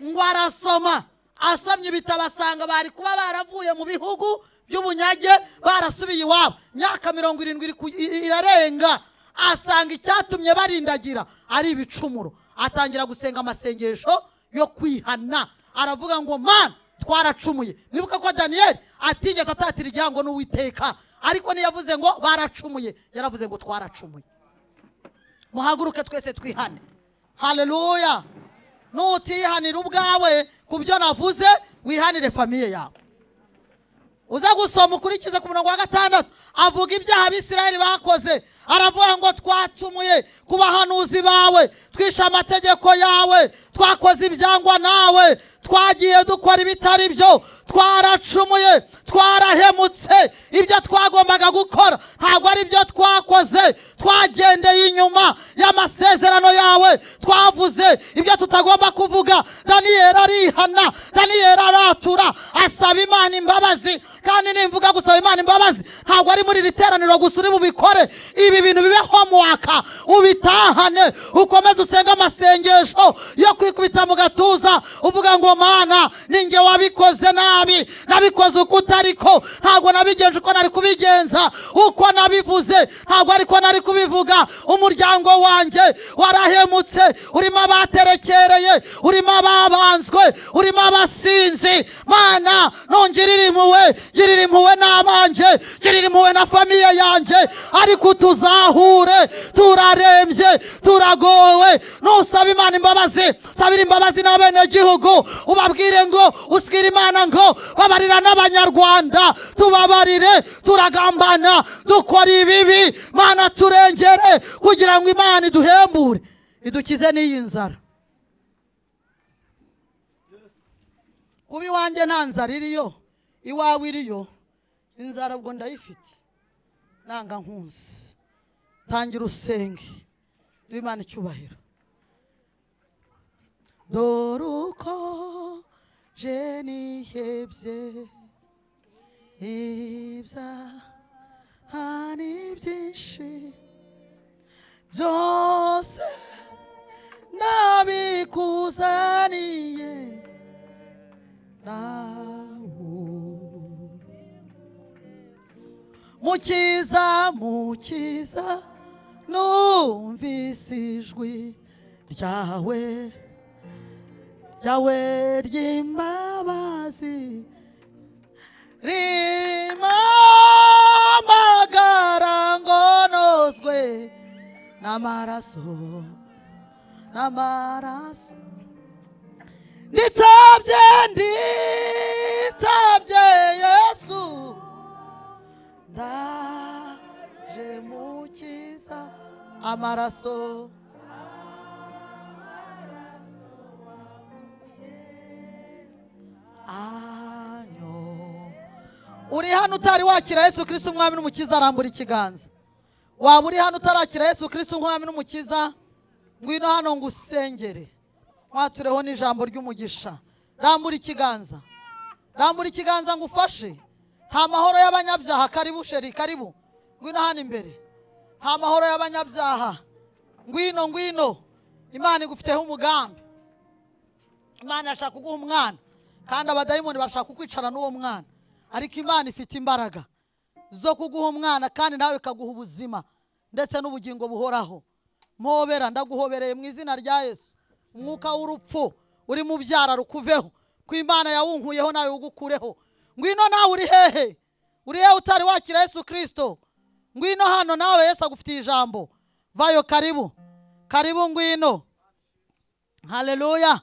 Ngo arasoma, asomye ibitabo asanga bari kuba baravuye mu bihugu by'ubunyage barasubiye iwabo. Imyaka 70 irarenga, asanga icyatumye barindagira ari ibicumuro. Atangira gusenga amasengesho yo kwihana, aravuga ngo Mana twaracumuye. Nibuka ko Daniel atigeze atatira igihango n'Uwiteka, ariko ntiyavuze ngo baracumuye, yaravuze ngo twaracumuye. Muhaguruke twese twihane. Haleluya. Nutihanira ubwawe ku byo navuze, wihanire famiye yawe. Uza gusoma ukurikize ku murongo wa 6, avuga ibyaha Abisirayeli bakoze, aravuga ngo twacumuye ku bahanuzi bawe, twishe amategeko yawe, twakoze ibyangwa nawe, twagiye dukora ibitari byo, twaracumuye, twarahemutse, ibyo twagombaga gukora ntabwo ari byo twakoze, twagendeye inyuma y'amasezerano yawe, twavuze ibyo tutagomba kuvuga. Daniel arihana, Daniel aratura, asaba Imana imbabazi. Kandi nimvuga gusaba Imana imbabazi ntabwo ari muri riteraniro gusa uri bubikore, ibi bintu bibe homework, ubitahane, ukomeze usenga amasengesho yo kwikubita mu gatuza uvuga ngo Ngo Mana, ninjye wabikoze nabi, nabikoze uko utariko, ntabwo nabigenje uko nari kubigenza, uko nabivuze ntabwo ariko nari kubivuga. Umuryango wanjye warahemutse, urimo abaterekereye, urimo ababanzwe, urimo abasinzi. Mana, nongirira impuhwe, girira impuhwe n'abanjye, girira impuhwe na famiye yanjye, ariko tuzahure, turarembye, turagowe. Nusaba Imana imbabazi, sabira imbabazi n'abenegihugu, ubabwire ngo uswire Imana ngo babarira n'abanyarwanda, tubabarire, turagambana, dukora ibibi. Mana turengere kugira ngo Imana iduhembure, idukize n'iyi nzara. Kuba iwanjye nta nzara iriyo, iwawe iriyo, inzara ubwo ndayifite, nanga nkunze. Tangira usenge, duhe Imana icyubahiro. Dore uko je nihebye, ibyaha ni byinshi, byose nabikuzaniye, nawe Mukiza, Mukiza, numvise ijwi ryawe, ryawe ry'imbabazi, rimpamagara ngo nozwe n'amaraso, n'amaraso. Nitabye, nitabye Yesu, ndaje Mukiza, amaraso. Anyo. Uri hano utari wakira Yesu Kristo umwami n'umukiza, arambura ikiganza. Waba uri hano utarakira Yesu Kristo umwami n'umukiza, ngwino hano ngusengere, mwatureho n'ijambo ry'umugisha. Rambura ikiganza, rambura ikiganza ngufashe. Nta mahoro y'abanyabyaha. Karibu sheri, karibu, ngwino hano imbere. Nta mahoro y'abanyabyaha, ngwino, ngwino. Imana igufiteho umugambi. Imana irashaka kuguha umwana, kandi abadayimoni bashaka kukwicara n'uwo mwana, ariko Imana ifite imbaraga zo kuguha umwana, kandi nawe ikaguha ubuzima ndetse n'ubugingo buhoraho. Mpobera, ndaguhobereye mu izina rya Yesu. Umwuka w'urupfu uri mu byara rukuveho, ko Imana yawunkuyeho nawe ugukureho. Ngwino nawe, uri hehe? Uri hehe utari wakira Yesu Kristo? Ngwino hano nawe, Yesu agufitiye ijambo. Vayo, karibu, karibu, ngwino. Haleluya.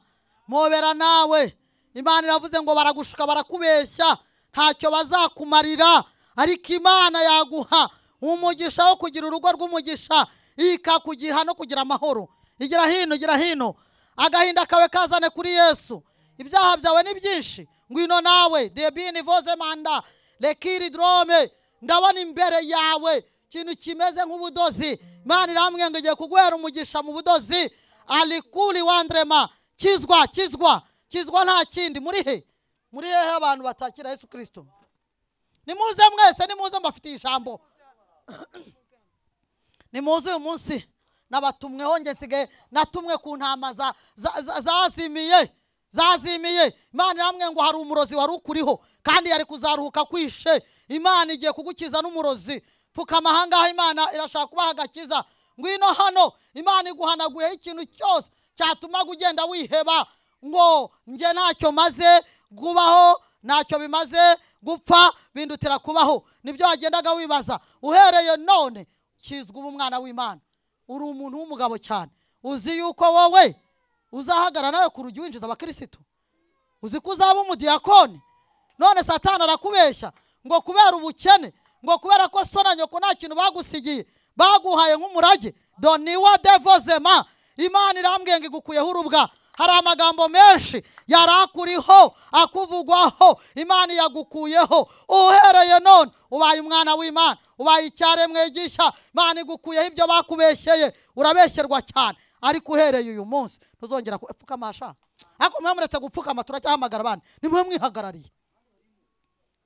Mpobera nawe. Imana iravuze ngo baragushuka, barakubeshya, ntacyo bazakumarira, ariko Imana yaguha umugisha wo kugira urugo rw'umugisha, ikakugiha no kugira amahoro. Igira hino, igira hino. Agahinda kawe kazane kuri Yesu. Ibyaha byawe ni byinshi, ngwino nawe. Debini voze manda lekiri drome. Ndabona imbere yawe ikintu kimeze nk'ubudozi. Imana irambwiye ngo igiye kuguhera umugisha mu budozi. Alikuli wandrema. Kizwa, kizwa, kizwa, nta kindi. Muri he? Muri hehe abantu batakira Yesu Kristo? Nimuze mwese, nimuze, mbafitiye ijambo. Nimuze uyu munsi nabatumweho, nge nsigaye natumwe ku ntama zazimiye, zazimiye. Imana irambwiye ngo hari umurozi wari ukuriho, kandi yari kuzaruhuka kwishe. Imana igiye kugukiza n'umurozi. Pfukama ahangaha, Imana irashaka kubaha agakiza. Ngwino hano, Imana iguhanaguyeho ikintu cyose cyatumaga ugenda wiheba, ngo njye ntacyo maze kubaho, ntacyo bimaze gupfa, bindutira kubaho. Nibyo wagendaga wibaza. Uhereye none kizwa uba umwana w'Imana. Uri umuntu w'umugabo cyane. Uzi yuko wowe uzahagarara nawe ku rugi winjiza abakirisitu? Uzi ko uzaba umudiyakoni? None Satani arakubeshya ngo kubera ubukene, ngo kubera ko so na nyoko nta kintu bagusigiye, baguhaye nk'umurage. Doniwa devozema. Imana irambwiye ngo igukuyeho urubwa. Hari amagambo menshi yarakuriho, akuvugwaho, Imana yagukuyeho. Uhereye none ubaye umwana w'Imana, ubaye icyaremwe gishya. Imana igukuyeho ibyo bakubeshyeye. Urabeshyerwa cyane, ariko uhereye uyu munsi ntuzongera gupfukama. Ariko mwe muretse gupfukama, turacyahamagara abandi, nimwe mwihagarariye.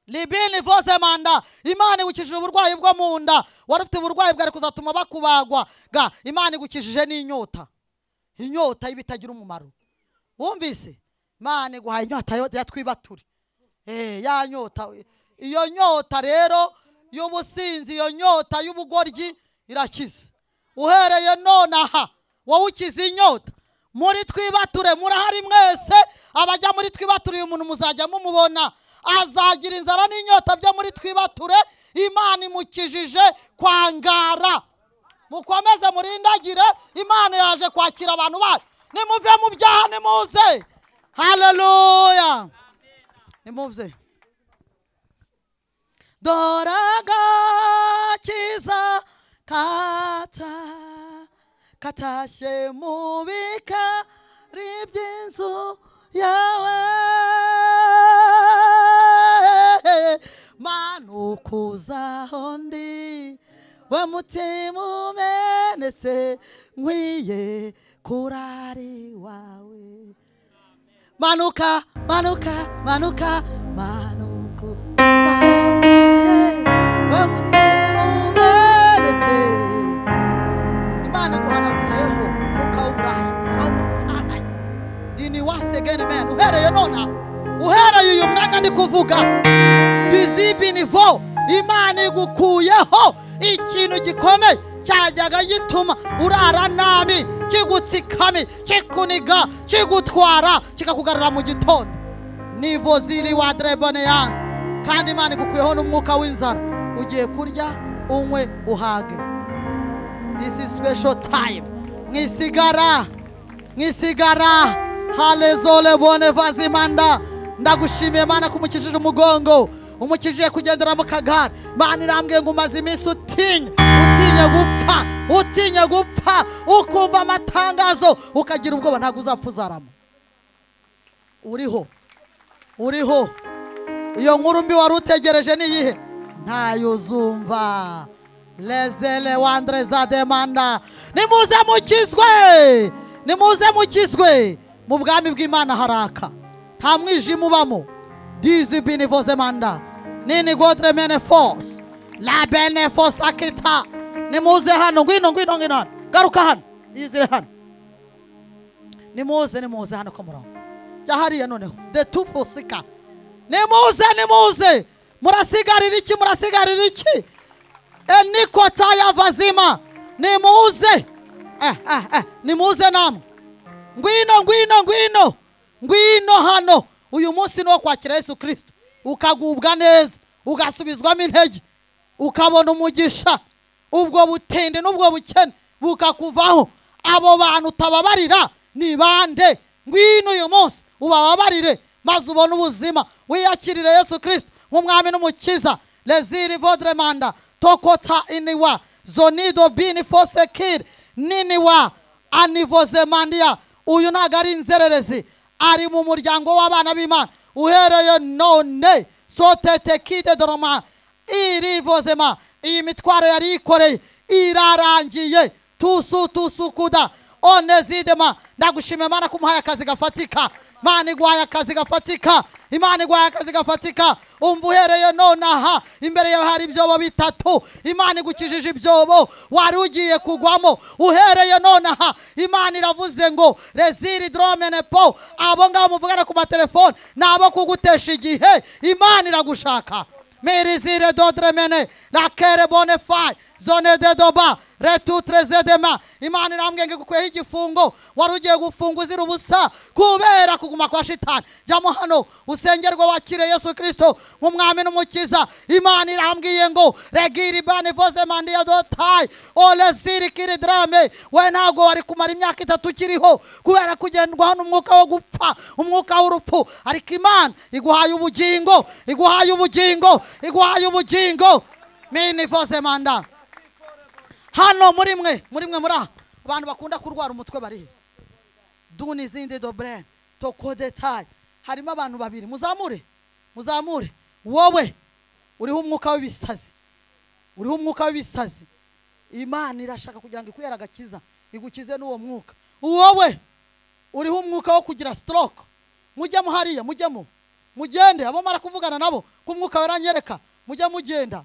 Libini voze manda. Imana igukijije uburwayi bwo mu nda, wari ufite uburwayi bwari kuzatuma bakubagwa ga. Imana igukijije n'inyota, inyota y'ibitagira umumaro. Wumvise? Mana iguhaye inyota ya twibature. Ya nyota, iyo nyota rero y'ubusinzi, iyo nyota y'ubugoryi irakiza. Uhereye nonaha wowe ukiza inyota muri twibature. Murahari mwese abajya muri twibature, uyu muntu muzajya mumubona azagira inzara n'inyota byo muri twibature. Imana imukijije kwangara. Mukomeze murindagire, Imana yaje kwakira abantu bayo. Nimuve mu byaha, nimuze. Haleluya, nimuze. Dore agakiza katashye mu bikari by'inzu yawe, manuka uzaho ndi, we mutima umenetse nkwiye kurari wawe. Manuka, manuka, manuka, manuka uzaho ndi, we mutima umenetse. Imana iguhanaguyeho umwuka w'uburaya, umwuka w'ubusambanyi. Dini wasegene men, uhereye nona, uhereye uyu mwanya ndi kuvuga dizibinivo, Imana igukuyeho ikintu gikomeye cyajyaga gituma urara nabi, kigutsikami, kikuniga, kigutwara, kikakugarura mu gitondo. Nivo ziri wa dreboneyance. Kandi Imana igukuyeho n'umwuka w'inzara, ugiye kurya, unywe, uhage. This is special time. Mwisigara, mwisigara. Halezole bone vazimanda. Ndagushimiye Mana kumukijije umugongo, umukijije kugendera mu kagare. Mana irambwiye ngo umaze iminsi utinya, utinya gupfa, utinya gupfa, ukumva amatangazo ukagira ubwoba, ntabwo uzapfa uzarama. Uriho, uriho. Iyo nkuru mbi wari utegereje ni iyihe? Ntayo uzumva. Lezele wandreza demanda. Nimuze mukizwe, nimuze mukizwe. Mu bwami bw'Imana haraka, nta mwijima ubamo. Dizi binivoze manda nini godre mene force la bene force akita. Nimuze hano, ngwino, ngwino, ngwino hano, garuka hano, yizire hano. Nimuze, nimuze hano ku murongo. Jya hariya noneho de tufosika. Nimuze, nimuze. Murasigarira iki? Murasigarira iki? Enikota ya vazima. Nimuze, nimuze namwe. Ngwino, ngwino, ngwino, ngwino hano. Uyu munsi ni uwo kwakira Yesu Kristo, ukagubwa neza, ugasubizwamo intege, ukabona umugisha. Ubwo butinde n'ubwo bukene bukakuvaho. Abo bantu utababarira ni bande? Ngwino uyu munsi ubababarire, maze ubone ubuzima. Wiyakirire Yesu Kristo nk'umwami n'umukiza. Leziri vodre manda tokota iniwa zonido bini fosekir niniwa anivozemandia. Uyu ntabwo ari inzererezi, ari mu muryango w'abana b'Imana. Uhereye none sotetekide doroma irivozema. Iyi mitwaro yari yikoreye irarangiye. Tusu tusukuda onezidema. Ndagushimiye Mana kumuhaye akazi gafatika. Imana iguhaye akazi gafatika, Imana iguhaye akazi gafatika. Umva uhereye nonaha, imbere yawe hari ibyobo bitatu. Imana igukijije ibyobo wari ugiye kugwamo. Uhereye nonaha Imana iravuze ngo reziri dromene po. Abo ngabo muvugana ku matelefone nabo kugutesha igihe, Imana iragushaka. Merizire dodremene la kere bone fai zone de doba retutre zedema. Imana irambwiye ngo igukuyeho igifungo wari ugiye gufunga uzira ubusa kubera kuguma kwa shitani. Jyamo hano usengerwe, wakire Yesu Kristo nk'umwami n'umukiza. Imana irambwiye ngo regiri bane voze mandiya dotai oleziri kiri drame. We ntabwo wari kumara imyaka 3 ukiriho kubera kugendwaho n'umwuka wo gupfa, umwuka w'urupfu. Ariko Imana iguhaye ubugingo, iguhaye ubugingo, iguhaye ubugingo. Mini voze manda. Hano muri mwe, muri mwe muri aha abantu bakunda kurwara umutwe barihe? Duni zindi dobre tokodetaye. Harimo abantu babiri, muzamure, muzamure. Wowe uriho umwuka w'ibisazi, uriho umwuka w'ibisazi. Imana irashaka kugira ngo ikwere agakiza, igukize n'uwo mwuka. Wowe uriho umwuka wo kugira stroke, mujyemo hariya, mujyemo, mugende. Abo mara kuvugana nabo ku mwuka weranyereka, mujye mugenda.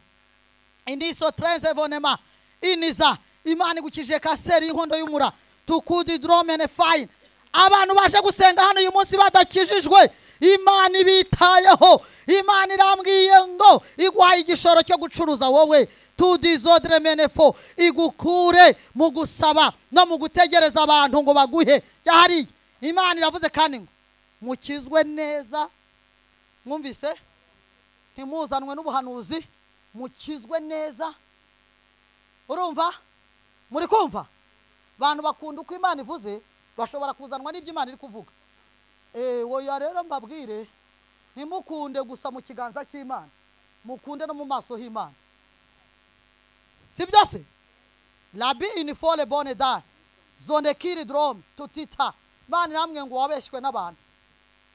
Indiso trenze vonema iniza. Imana igukije kanseri y'inkondo y'umura tukudi dromene fine. Abantu baje gusenga hano uyu munsi badakijijwe, Imana ibitayeho. Imana irambwiye ngo iguhaye igishoro cyo gucuruza wowe tudizodre menefo, igukure mu gusaba no mu gutegereza abantu ngo baguhe. Hariya Imana iravuze kandi ngo mukizwe neza. Mwumvise? Ntimuzanwe n'ubuhanuzi, mukizwe neza. Urumva? Muri kumva? Abantu bakunda uko Imana ivuze, bashobora kuzanwa n'ibyo Imana iri kuvuga. Oya rero mbabwire, ntimukunde gusa mu kiganza cy'Imana, mukunde no mu maso h'Imana. Si byo se? Labi inifole bonne da zonekiri drome tutita. Imana iramwe ngo wabeshywe n'abantu,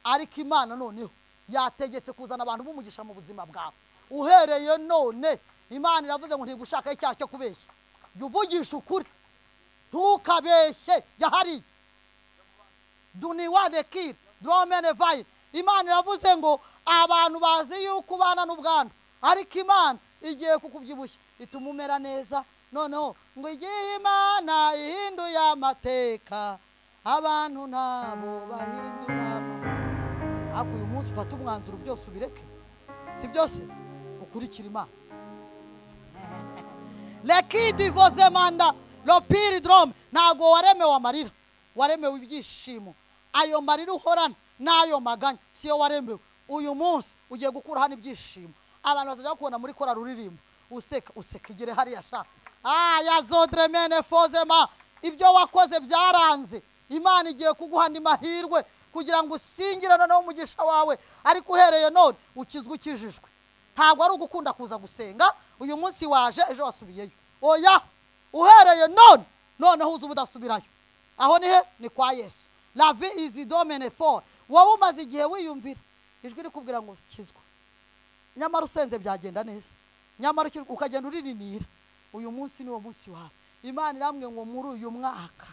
ariko Imana noneho yategetse kuzana abantu b'umugisha mu buzima bwawe. Uhereye none Imana iravuze ngo ntigushaka icyaha cyo kubeshya, jya uvugisha ukuri, ntukabeshye. Yahariye duniwa dekir dromene vayi. Imana iravuze ngo abantu bazi yuko ubana n'ubwandu, ariko Imana igiye kukubyibushya ituma umera neza. Noneho ngo igihe Imana ihinduye amateka, abantu nabo bahindura. Ariko uyu munsi ufata umwanzuro byose ubireke, si byose, ukurikira Imana. Leki divoze manda lopiri drome. Ntabwo waremewe amarira, waremewe ibyishimo. Ayo marira uhorana n'ayo maganya siyo waremewe. Uyu munsi ugiye gukura hano ibyishimo. Abantu bazajya bakubona muri kora ruririmbo useka useka, igere hariya sha ya zodre mene fozema. Ibyo wakoze byaranze, Imana igiye kuguha andi mahirwe kugira ngo usingire noneho umugisha wawe. Ariko uhereye none ukizwe ukijijwe. Ntabwo ari ugukunda kuza gusenga uyu munsi waje ejo wasubiyeyo. Oya, uhereye none noneho uza ubudasubirayo. Aho ni he? Ni kwa Yesu. La vie is domine fort. Wowe umaze igihe wiyumvira ijwi rikubwira ngo kizwa, nyamara usenze byagenda neza, nyamara ukagenda uririnira. Uyu munsi ni wo munsi wawe. Imana irambwiye ngo muri uyu mwaka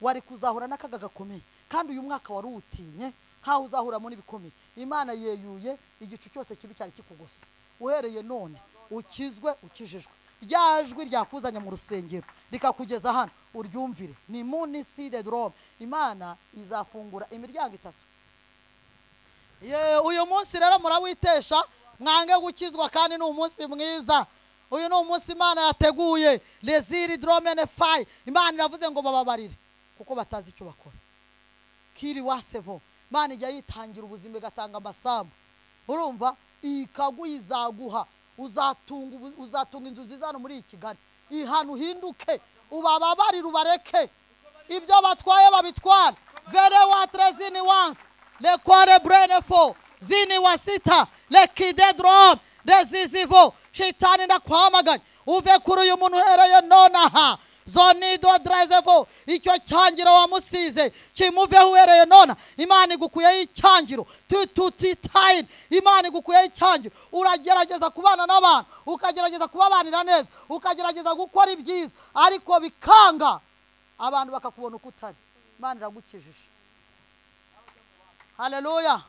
wari kuzahura n'akaga gakomeye, kandi uyu mwaka wari uwutinye nkaho uzahuramo n'ibikomeye. Imana yeyuye igicu cyose kibi cyari kikugose. Uhereye none ukizwe ukijijwe. Rya jwi ryakuzanye mu rusengero rikakugeza hano uryumvire. Ni munisi de drome. Imana izafungura imiryango itatu. Uyu munsi rero murawitesha mwange gukizwa, kandi ni umunsi mwiza. Uyu ni umunsi Imana yateguye. Leziri drome ne fai. Imana iravuze ngo bababarire kuko batazi icyo bakora. Kiri wasevo. Imana ijya yitangira ubuzima igatanga amasambu. Urumva? Ikaguizaguha. Uzatunga inzu nziza hano muri Kigali. Ihanu uhinduke, ubababarire ubareke. Ibyo batwaye babitwara. Vere wa trezini once. Le kware brene fo. Zini wa sita. Le kide drom. Rezizivo. Shitani ndakwamaganye. Uve kuri uyu muntu uhereye nonaha. Zonido drezevo. Icyo cyangiro wamusize kimuveho uhereye nona. Imana igukuyeho icyangiro. Tutitayini. Imana igukuyeho icyangiro. Uragerageza kubana n'abantu, ukagerageza kubabanira neza, ukagerageza gukora ibyiza, ariko bikanga, abantu bakakubona uko utari. Imana iragukijije. Haleluya.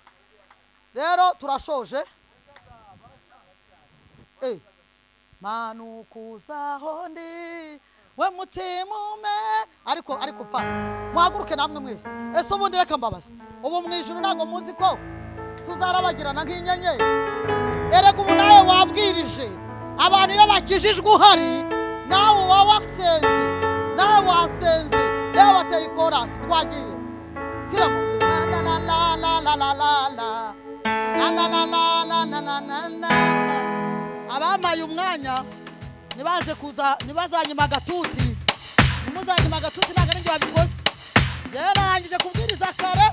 Rero turashoje. Manukuzaho ndi we mutima ume. Ariko pa muhaguruke namwe mwese. Ese ubundi reka mbabaze, ubu mu ijuru ntabwo muzi ko tuzarabagirana nk'inyenyeri? Erega ubu nawe wabwirije abantu iyo bakijijwe uhari, nawe uba wasenze, nawe wasenze, nawe wateye ikorasi. Twagiye kira la la la la la la la la la la la la la la la. Abamaye umwanya nibaze kuza, nibazanyima agatuti, nimuzanyima agatuti ntabwo ari njye wabikoze. Yarangije kubwiriza kare.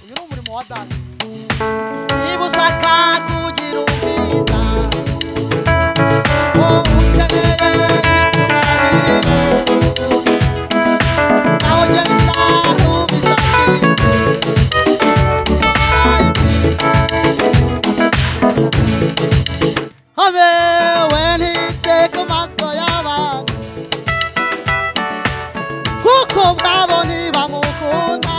Uyu ni umurimo wa data. Niba ushaka kugira ubwiza, ukeneye aho genda ubishakishe. Abe ntitse ku maso y'abantu, kuko ubwabo ntibamukunda,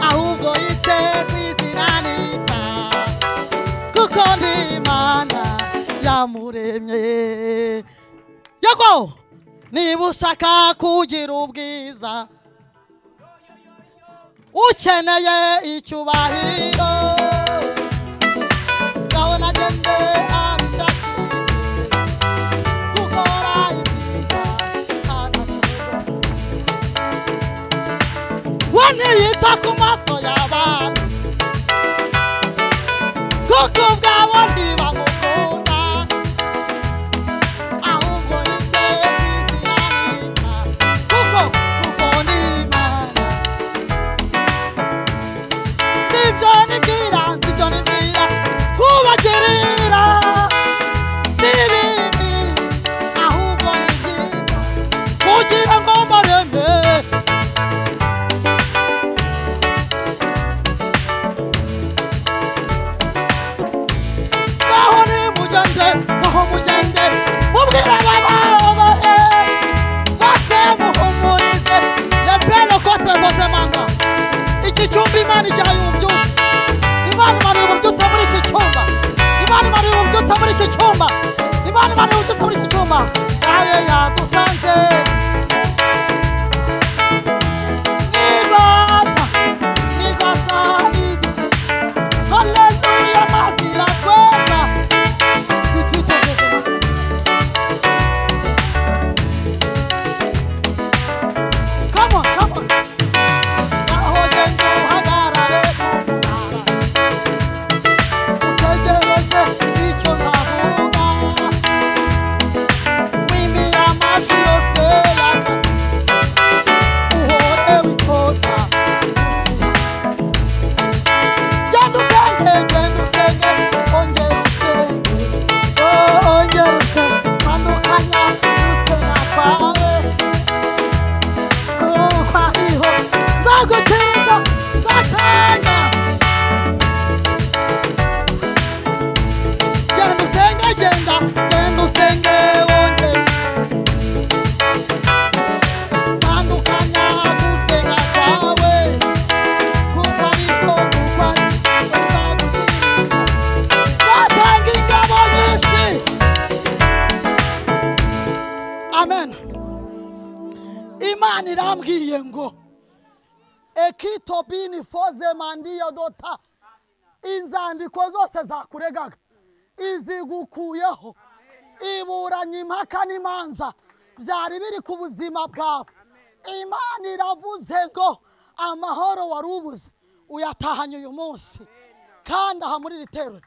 ahubwo yite ku izina nita, kuko ndi Imana yamuremye. Yego, niba ushaka kugira ubwiza, Ukeneye icyubahiro ngaho nagende abishakishe gukora ibyiza ntacyo we ntiyita ku maso y'abantu kuko ubwabo ntibamukunda ahubwo yiteye ku izina ryiza kuko ni Imana. Sibyo nibwira, sibyo nibwira kubagirira si bibi ahubwo ni byiza kugira ngo mbareme. Ngaho nimugende, ngaho mugende mubwire abababaye bose muhumurize lepelo kote vose manga. Iki cyumba Imana igihaye ububyutse. Imana imanuye ububyutse muri iki cyumba. Imana imanuye ububyutse muri iki cyumba. Imana imanuye ububyutse muri iki cyumba. Aye yadusanze nibata nibata idu. Haleluya mazi irakweza. Tutitogeze. Come on, come on. Aho genda uhagarare ku munara utegereze icyo navuga wimira amajwi yose yasa uhore witoza gukira. Genda usenge, genda usenge, ongera usenge, oh, ongera usenge, tandukanya gusenga kwawe kuko ariho nzagukiriza nzatanga. Genda usenge, genda, genda usenge, wongere tandukanya gusenga kwawe kuko ariho kuko ariho nzagukiriza nzatanga ingabo nyinshi. Amen. Imana irambwiye ngo ekitobini foze mandiyo dota inzandiko zose zakuregaga izigukuyeho iburanye impaka n'imanza byari biri ku buzima bwawe. Imana iravuze ngo amahoro wari ubuze uyatahanye uyu munsi. Kandi aha muri iri torero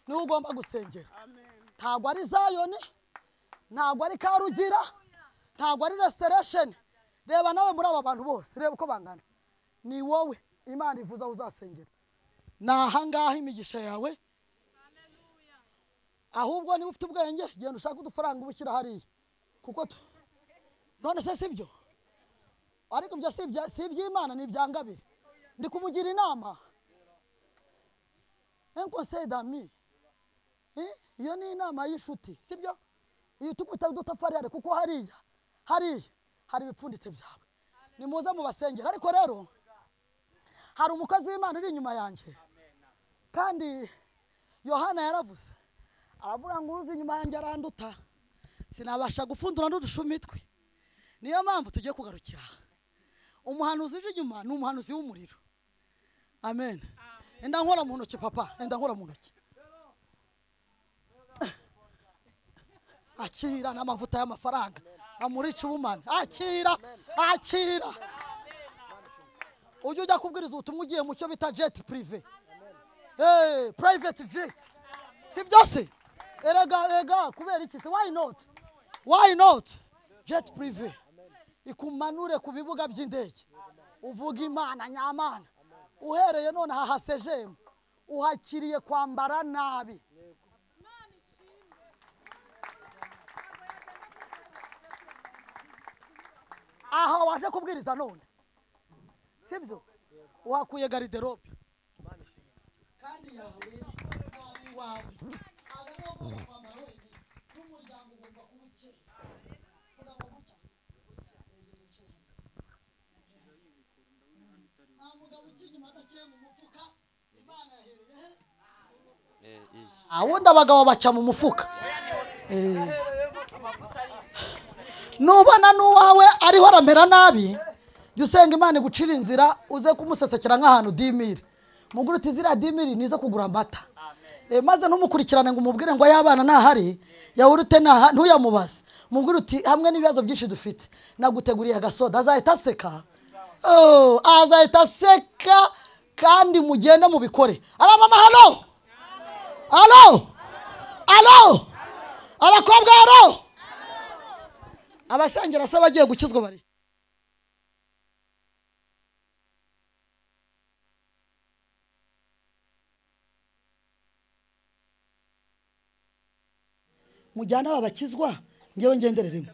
niho ugomba gusengera. Ntabwo ari Zayoni, ntabwo ari Karugira, ntabwo ari Restoration. Reba nawe muri aba bantu bose, reba uko bangana. Ni wowe Imana ivuze aho uzasengera. Ni ahangaha imigisha yawe. Ahubwo niba ufite ubwenge genda ushake udufaranga ubushyira hariya kuko none se sibyo? Ariko ibyo si iby'Imana, ni ibyangabire. Ndi kumugira inama, un conseil d'ami. Iyo ni inama y'inshuti, sibyo? Iyo tukubita udutafari hariya kuko hariya hariya hari ibipfunditse byawe. Nimuze mubasengera. Ariko rero hari umukozi w'Imana uri inyuma yanjye, kandi Yohana yaravuze aravuga ngo uzi inyuma yanjye aranduta sinabasha gufundura n'udushumi twe. Niyo mpamvu tugiye kugarukira. Umuhanuzi uje inyuma ni umuhanuzi w'umuriro. Amen. Enda nkora mu ntoki papa, enda nkora mu ntoki. Akira n'amavuta y'amafaranga amurica ubumana. Akira, akira. Ujye ujya kubwiriza ubutumwa ugiye mu cyo bita jet privé. Hey, private jet. Si byose? Erega erega kubera iki se? Why not? Why not? Jet privé. Ikumanure ku bibuga by'indege. Uvuga Imana nyamana. Uhereye none aha hasejemu uhakiriye kwambara nabi. Aha waje kubwiriza none, sibyo? Wakuye garderobe kandi yawe nabi wawe agomba kwambara wenyine n'umuryango ugomba kuba ukeye. Kugira ngo gucya nta mugabo ukinyuma adakeye mu mufuka. Imana yahereye he? Awundi abagabo bacya mu mufuka. Nubona n'uwawe ariho aramera nabi, Jya usenga Imana igucira inzira uze kumusesekera nk'ahantu 10000. Muguru uti ziriya 10000 nizo kugura amata. Maze ntumukurikirane ngo umubwire ngo ayabana ntahari, yawurute ntaha, ntuyamubaze. Muguru uti hamwe n'ibibazo byinshi dufite naguteguriye agasoda, azahita aseka. Oh, azahita aseka kandi mugende mubikore. Aba mama halo. Halo. Halo. Abakobwa halo. Abasengera se bagiye gukizwa bari. Mujyana abakizwa ngewe ngendereremo.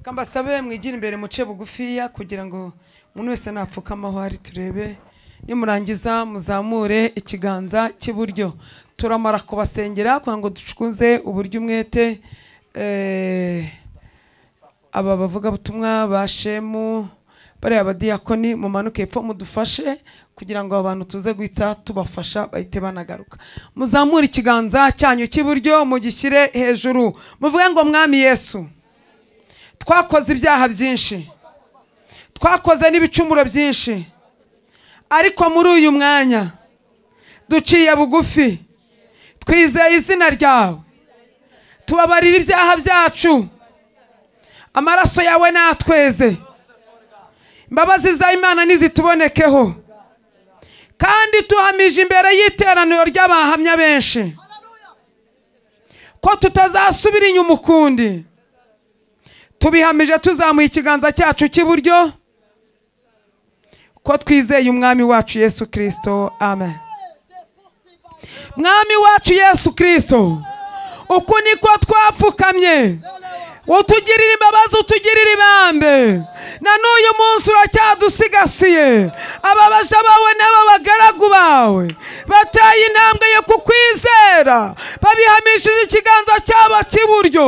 Kambasabe mwigira imbere muce bugufiya kugira ngo umuntu wese napfukamaho ari turebe. Nimurangiza muzamure ikiganza cy'iburyo. Turamara kubasengera kugira ngo ducukuze uburyo umwete. Aba bavuga butumwa ba Shemu bari abadiyakoni mumanuke epfo mudufashe kugira ngo abantu tuze guhita tubafasha bahite banagaruka. Muzamure ikiganza cyanyu cy'iburyo mugishyire hejuru muvuge ngo Mwami Yesu, twakoze ibyaha byinshi, twakoze n'ibicumuro byinshi, ariko muri uyu mwanya duciye bugufi, twizeye izina ryawe, tubabarira ibyaha byacu, amaraso yawe natweze, imbabazi za Imana nizitubonekeho, kandi tuhamije imbere y'iteraniro ry'abahamya benshi ko tutazasubira inyuma ukundi. Tubihamije tuzamuye ikiganza cyacu cy'iburyo ko twizeye Umwami wacu Yesu Kristo. Amen. Mwami wacu Yesu Kristo, uku niko twapfukamye, utugirira imbabazi, utugirira ibambe, na n'uyu munsi uracyadusigasiye. Ababaja bawe n'aba bagaragu bawe bateye intambwe yo kukwizera, babihamishije ikiganza cyabo cy'iburyo,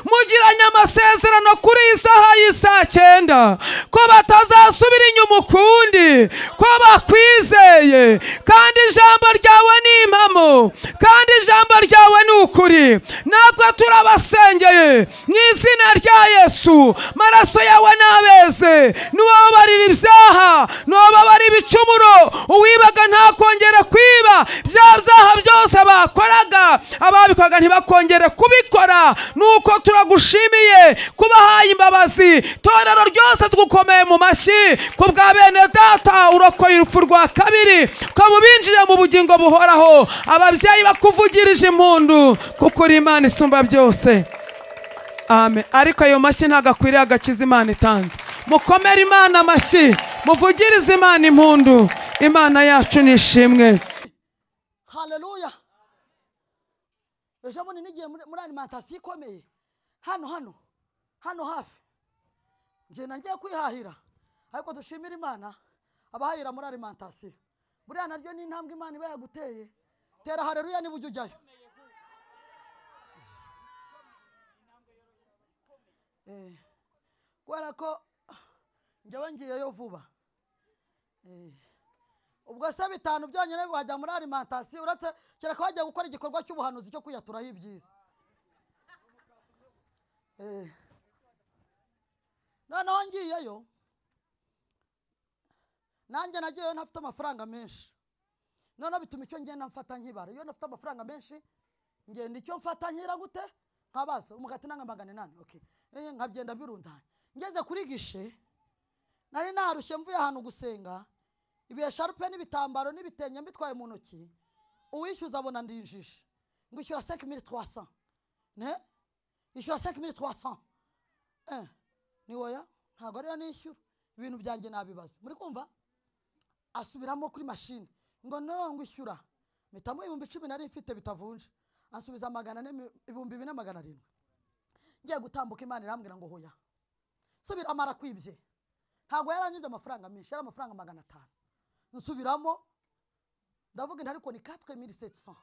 mugiranye amasezerano kuri iyi saha y'isaa 9 ko batazasubira inyuma ukundi, ko bakwizeye, kandi ijambo ryawe ni impamo, kandi ijambo ryawe ni ukuri. Natwe turabasengeye mu izina rya Yesu, maraso yawe nabeze, nuwabarira ibyaha, nuwababara ibicumuro, uwibaga ntakongera kwiba, bya byaha byose bakoraga ababikoraga ntibakongere kubikora. Nuko turagushimiye kubahaye imbabazi. Torero ryose tugukomeye mu mashyi ku bwa bene data urokoye urupfu rwa kabiri, ukaba ubinjiriye mu bugingo buhoraho. Ababyeyi bakuvugirije impundu kuko uri Imana isumba byose. Amen. Ariko ayo mashyi ntabwo akwiriye agakiza Imana itanze. Mukomere Imana amashyi, muvugirize Imana impundu. Imana yacu nishimwe. Haleluya. Ejo bundi nigiye muri alimentation ikomeye hano hano hano hafi, nje nangiye kwihahira, ariko dushimira Imana abahahira muri alimentation. Buriya naryo ni intambwe Imana iba yaguteye. Tera haleluya niba ujya ujyayo. Kubera ko njyewe ngiyeyo vuba. Ubwo se 5 byonyine wajya muri alimentation, uretse kereka wajya gukora igikorwa cy'ubuhanuzi cyo kwiyaturaho ibyiza. Noneho ngiyeyo nanjye nagiyeyo ntafite amafaranga menshi, noneho bituma icyo ngenda mfata nkibara. Iyo ntafite amafaranga menshi ngenda icyo mfata nkira gute nkabaza umugati nanga 800, okay, nkabyenda birundanye. Ngeze kuri gishe nari narushye mvuye ahantu gusenga, ibihe sharupe n'ibitambaro n'ibitenge mbitwaye mu ntoki, uwishyuza abona ndinjije ngo ishyura 5300, ne ishyura 5300. Ni woya ntabwo ariyo nishyura, ibintu byanjye nabibaza. Muri kumva asubiramo kuri mashine ngo no ngo ishyura, mpitamo 10,000 nari mfite bitavunje, ansubiza 4,700. Ngiye gutambuka Imana irambwira ngo hoya subira, amara kwibye. Ntabwo yaranyibye amafaranga menshi, yari amafaranga 500. Nsubiramo ndavuga nti ariko ni 4700.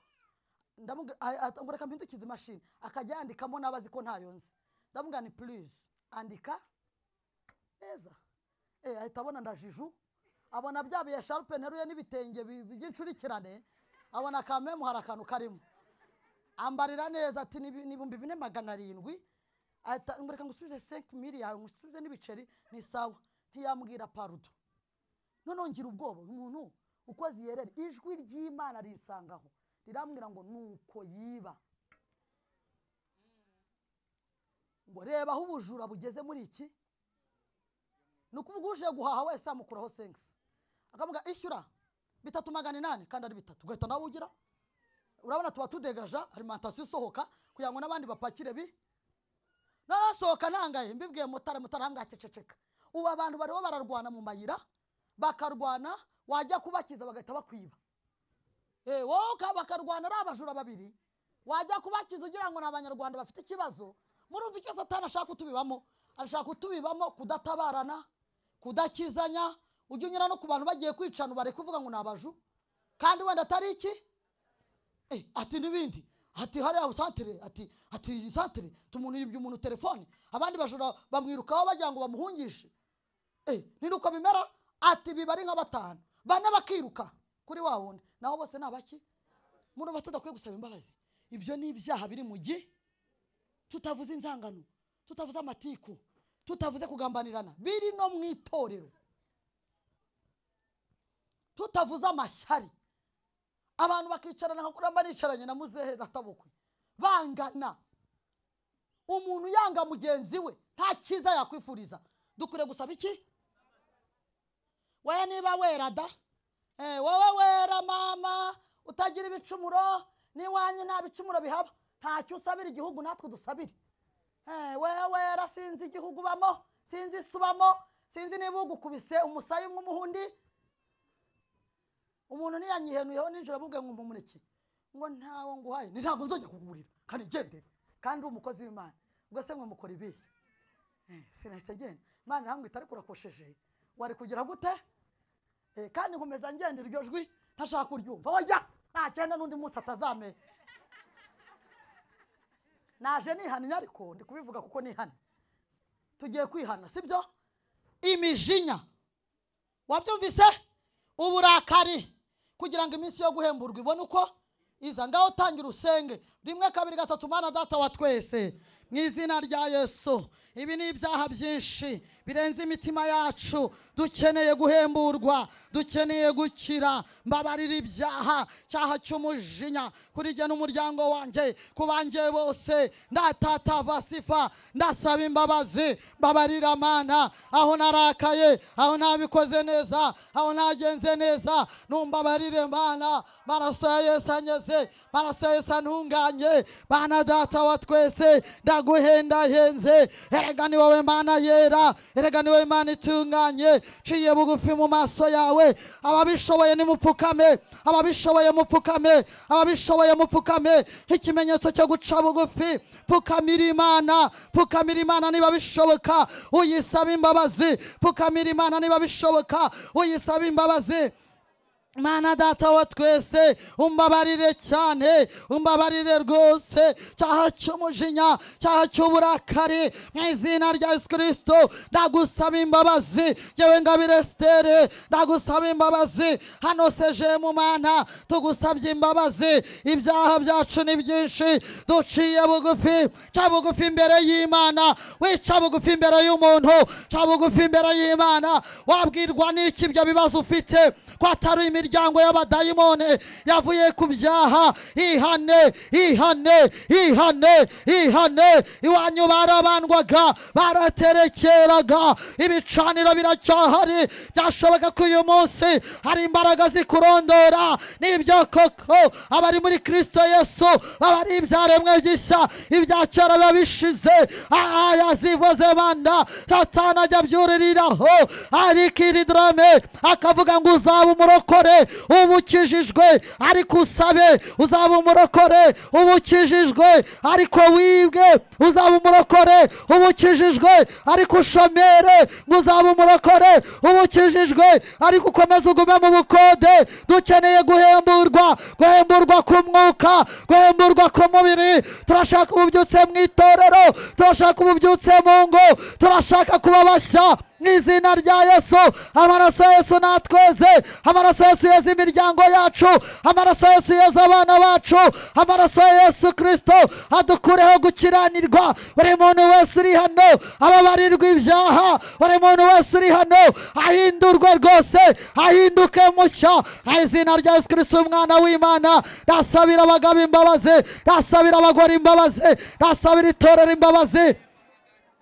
Ndamubwira ngo reka mpindukize imashini, akajya yandikamo n'abazi ko ntayo nzi. Ndamubwira ni please andika neza. Ahita abona ndajiju, abona bya biya sharpe nteruye n'ibitenge by'incurikirane, abona kamemu hari akantu karimo, ambarira neza ati ni 4700. Reka ngusubize 5000 yawe, ngusubize n'ibiceri, ni sawa. Ntiyambwira parudo. Noneho ngira ubwoba, umuntu ukoze yerere, ijwi ry'Imana risangaho rirambwira ngo nuko yiba. Ngo reba aho ubujura bugeze muri iki. Nukuvuga uje guhaha wese amukuraho 5. Akavuga ishyura 3800 kandi ari 3. Ugahita nawe ugira. Urabona tuba tudegaja alimentation isohoka kugira ngo nabandi bapakire bi. Narasohoka nangaye mbibwiye motari, motari ambwa ati ceceka. Ubu abantu bariho bararwana mu mayira, bakarwana wajya kubakiza bagahita bakwiba. Wowe bakarwana ari abajura babiri, wajya kubakiza ugira ngo ni abanyarwanda bafite ikibazo. Murumva icyo Satani ashaka kutubibamo? Arashaka kutubibamo kudatabarana, kudakizanya. Ujya unyura no ku bantu bagiye kwicana bare kuvuga ngo ni abaju kandi wenda atari iki. Ati n'ibindi, ati hari aho santere, ati santere tumuntu yibye umuntu telefone, abandi bajura bamwirukaho bagira ngo bamuhungishe. Ni nuko bimera. Ati bibari nka batanu bane bakiruka kuri wa wundi, naho bose nabaki. Murumva tudakwiye gusaba imbabazi. Ibyo ni ibyaha biri mu gi, tutavuze inzangano, tutavuze amatiku, tutavuze kugambanirana, biri no mu itorero, tutavuze amashyari. Abantu bakicarana nka kuramba nicaranye na muzehe databukwe bangana, umuntu yanga mugenzi we nta cyiza yakwifuriza. Dukure gusaba iki? Wewe niba wera da, wowe wera mama utagira ibicumuro, niwanyu nta bicumuro bihaba, ntacyo usabira igihugu natwe dusabire. Wewe wera sinzi igihugu bamo, sinzi isubamo, sinzi niba ugukubise umusaya umwe umuhundi. Umuntu niyanyihenuyeho ninjira amubwiye ngo umuneke, ngo ntawo nguhaye, ni ntabwo nzongera kukugurira kandi gendere, kandi uri umukozi w'Imana. Ubwo se mwe mukora ibihe? Sinahise ngenda. Imana irambwira ariko urakosheje, wari kugira gute? Kandi nkomeza ngendera iryo jwi ntashaka kuryumva. Oya, nagenda n'undi munsi atazame. Naje nihannye, ariko ndi kubivuga kuko nihannye. Tugiye kwihana, sibyo? Imijinya wabyumvise, uburakari, kugira ngo iminsi yo guhemburwa ibone uko iza. Ngaho tangira usenge 1 2 3. Mana data wa twese, mu izina rya Yesu, ibi ni ibyaha byinshi birenze imitima yacu. Dukeneye guhemburwa, dukeneye gukira. Mbabarira ibyaha, cyaha cy'umujinya kuri jye n'umuryango wanjye, ku banjye bose. Ndatata vasifa, ndasaba imbabazi. Mbabarira Mana aho narakaye, aho nabikoze neza, aho nagenze neza. Numbabarire Mana, maraso ya Yesu anyeze, maraso ya Yesu antunganye. Bana data wa twese, ndaguhendahenze. Erega ni wowe Mana yera, erega ni wowe Mana itunganye. Ciye bugufi mu maso yawe. Ababishoboye nimupfukame, ababishoboye mupfukame, ababishoboye mupfukame. Ikimenyetso cyo guca bugufi, pfukamira Imana, pfukamira Imana niba bishoboka, uyisaba imbabazi. Pfukamira Imana niba bishoboka, uyisaba imbabazi. Mana data wa twese, umbabarire cyane, umbabarire rwose. Cyaha cy'umujinya, cyaha cy'uburakari, mu izina rya Yesu Kristo ndagusaba imbabazi. Yewe Ngabire Esiteri, ndagusaba imbabazi. Hano seje mu Mana tugusabye imbabazi. Ibyaha byacu ni byinshi, duciye bugufi. Ca bugufi imbere y'Imana, wica bugufi imbere y'umuntu, ca bugufi imbere y'Imana. Wabwirwa n'iki ibyo bibazo ufite ko atari imiryango y'abadayimone yavuye ku byaha? Ihane, ihane, ihane, ihane. Iwanyu barabandwaga, baraterekeraga, ibicaniro biracyahari. Byashoboka ko uyu munsi hari imbaraga zikurondora. Nibyo koko, abari muri Kristo Yesu baba ari ibyaremwe byishya, ibya kera biba bishize. Yazivoze banda, Satani ajya abyuririraho, ariko iri drame akavuga ngo uzaba umurokore ubukijijwe, ariko usabe. Uzaba umurokore ubukijijwe, ariko wibwe. Uzaba umurokore ubukijijwe, ariko ushomere. Uzaba umurokore ubukijijwe, ariko ukomeze ugume mu bukode. Dukeneye guhemburwa, guhemburwa ku mwuka, guhemburwa ku mubiri. Turashaka ububyutse mu itorero, turashaka ububyutse mu ngo, turashaka kuba bashya. Mu izina rya Yesu, amaraso ya Yesu natweze, amaraso ya Yesu yeza imiryango yacu, amaraso ya Yesu yeza abana bacu, amaraso ya Yesu Kristo adukureho gukiranirwa. Buri muntu wese uri hano ababarirwa ibyaha, buri muntu wese uri hano ahindurwe rwose, ahinduke mushya. Mu izina rya Yesu Kristo umwana w'Imana, nasabira abagabo imbabazi, nasabira abagore imbabazi, nasabira itorero imbabazi.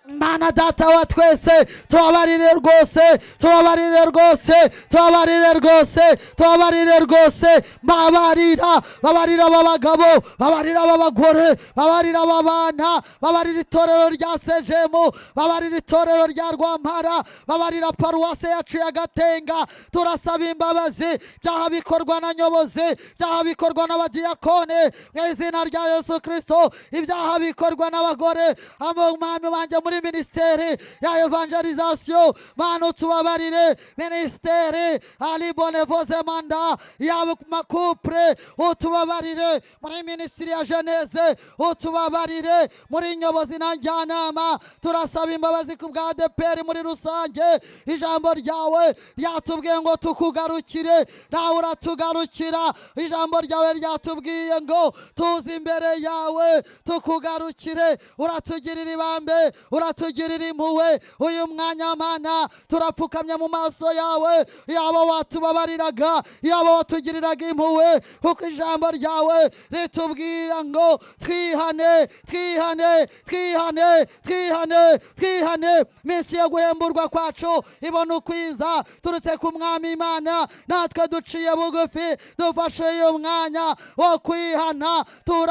Mana data wa twese, tubabarire rwose, tubabarire rwose, tubabarire rwose, tubabarire rwose. Babarira, babarira abagabo, babarira abagore, babarira abana, babarira itorero rya Sejemu, babarira itorero rya Rwampara, babarira paruwase yacu ya Gatenga. Turasaba imbabazi, byaha bikorwa na nyobozi, byaha bikorwa n'abadiyakone, mu izina rya Yesu Kristo, ibyaha bikorwa n'abagore, umwami wanjye muri ministeri ya evangelisation, Mana tubabarire ministeri ali bonevoze manda ya makupre, utubabarire muri ministeri ya jeunesse, utubabarire muri nyobozi na njyanama. Turasaba imbabazi ku bwa ADEPR muri rusange. Ijambo ryawe ryatubwiye ngo tukugarukire, nawe uratugarukira. Ijambo ryawe ryatubwiye ngo tuze imbere yawe tukugarukire, uratugirira ibambe, uratugirira impuhwe. Uyu mwanya Mana turapfukamye mu maso yawe, yaba watubabariraga, yaba watugiriraga impuhwe, kuko ijambo ryawe ritubwira ngo twihane, twihane, twihane, twihane, twihane. Minsi yo guhemburwa kwacu ibona ukwiza turutse ku Mwami Imana. Natwe duciye bugufi, dufashe uyu mwanya wo kwihana,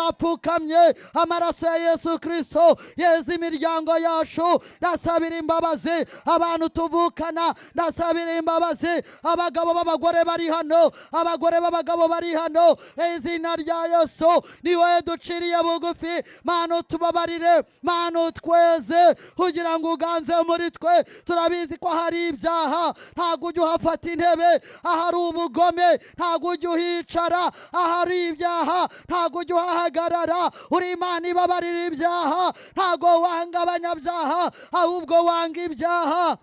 turapfukamye. Amaraso ya Yesu Kristo yeza imiryango yacu. Nasabira imbabazi abantu tuvukana, nasabira imbabazi abagabo b'abagore bari hano, abagore b'abagabo bari hano. Izina rya Yesu ni wowe duciriye bugufi. Mana tubabarire, Mana tweze kugira ngo uganze muri twe. Turabizi ko hari ibyaha, ntabwo ujya uhafata intebe. Ahari ubugome ntabwo ujya uhicara, ahari ibyaha ntabwo ujya uhahagarara. Uri Imana ibabarira ibyaha, ntabwo wanga abanyabyaha, ahubwo wanga ibyaha.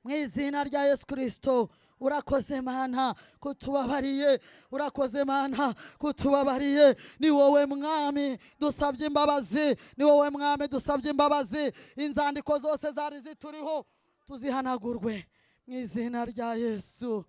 Mu izina rya Yesu Kristo, urakoze Mana kutubabariye, urakoze Mana kutubabariye. Ni wowe Mwami dusabye imbabazi, ni wowe Mwami dusabye imbabazi. Inzandiko zose zari zituriho tuzihanagurwe mu izina rya Yesu.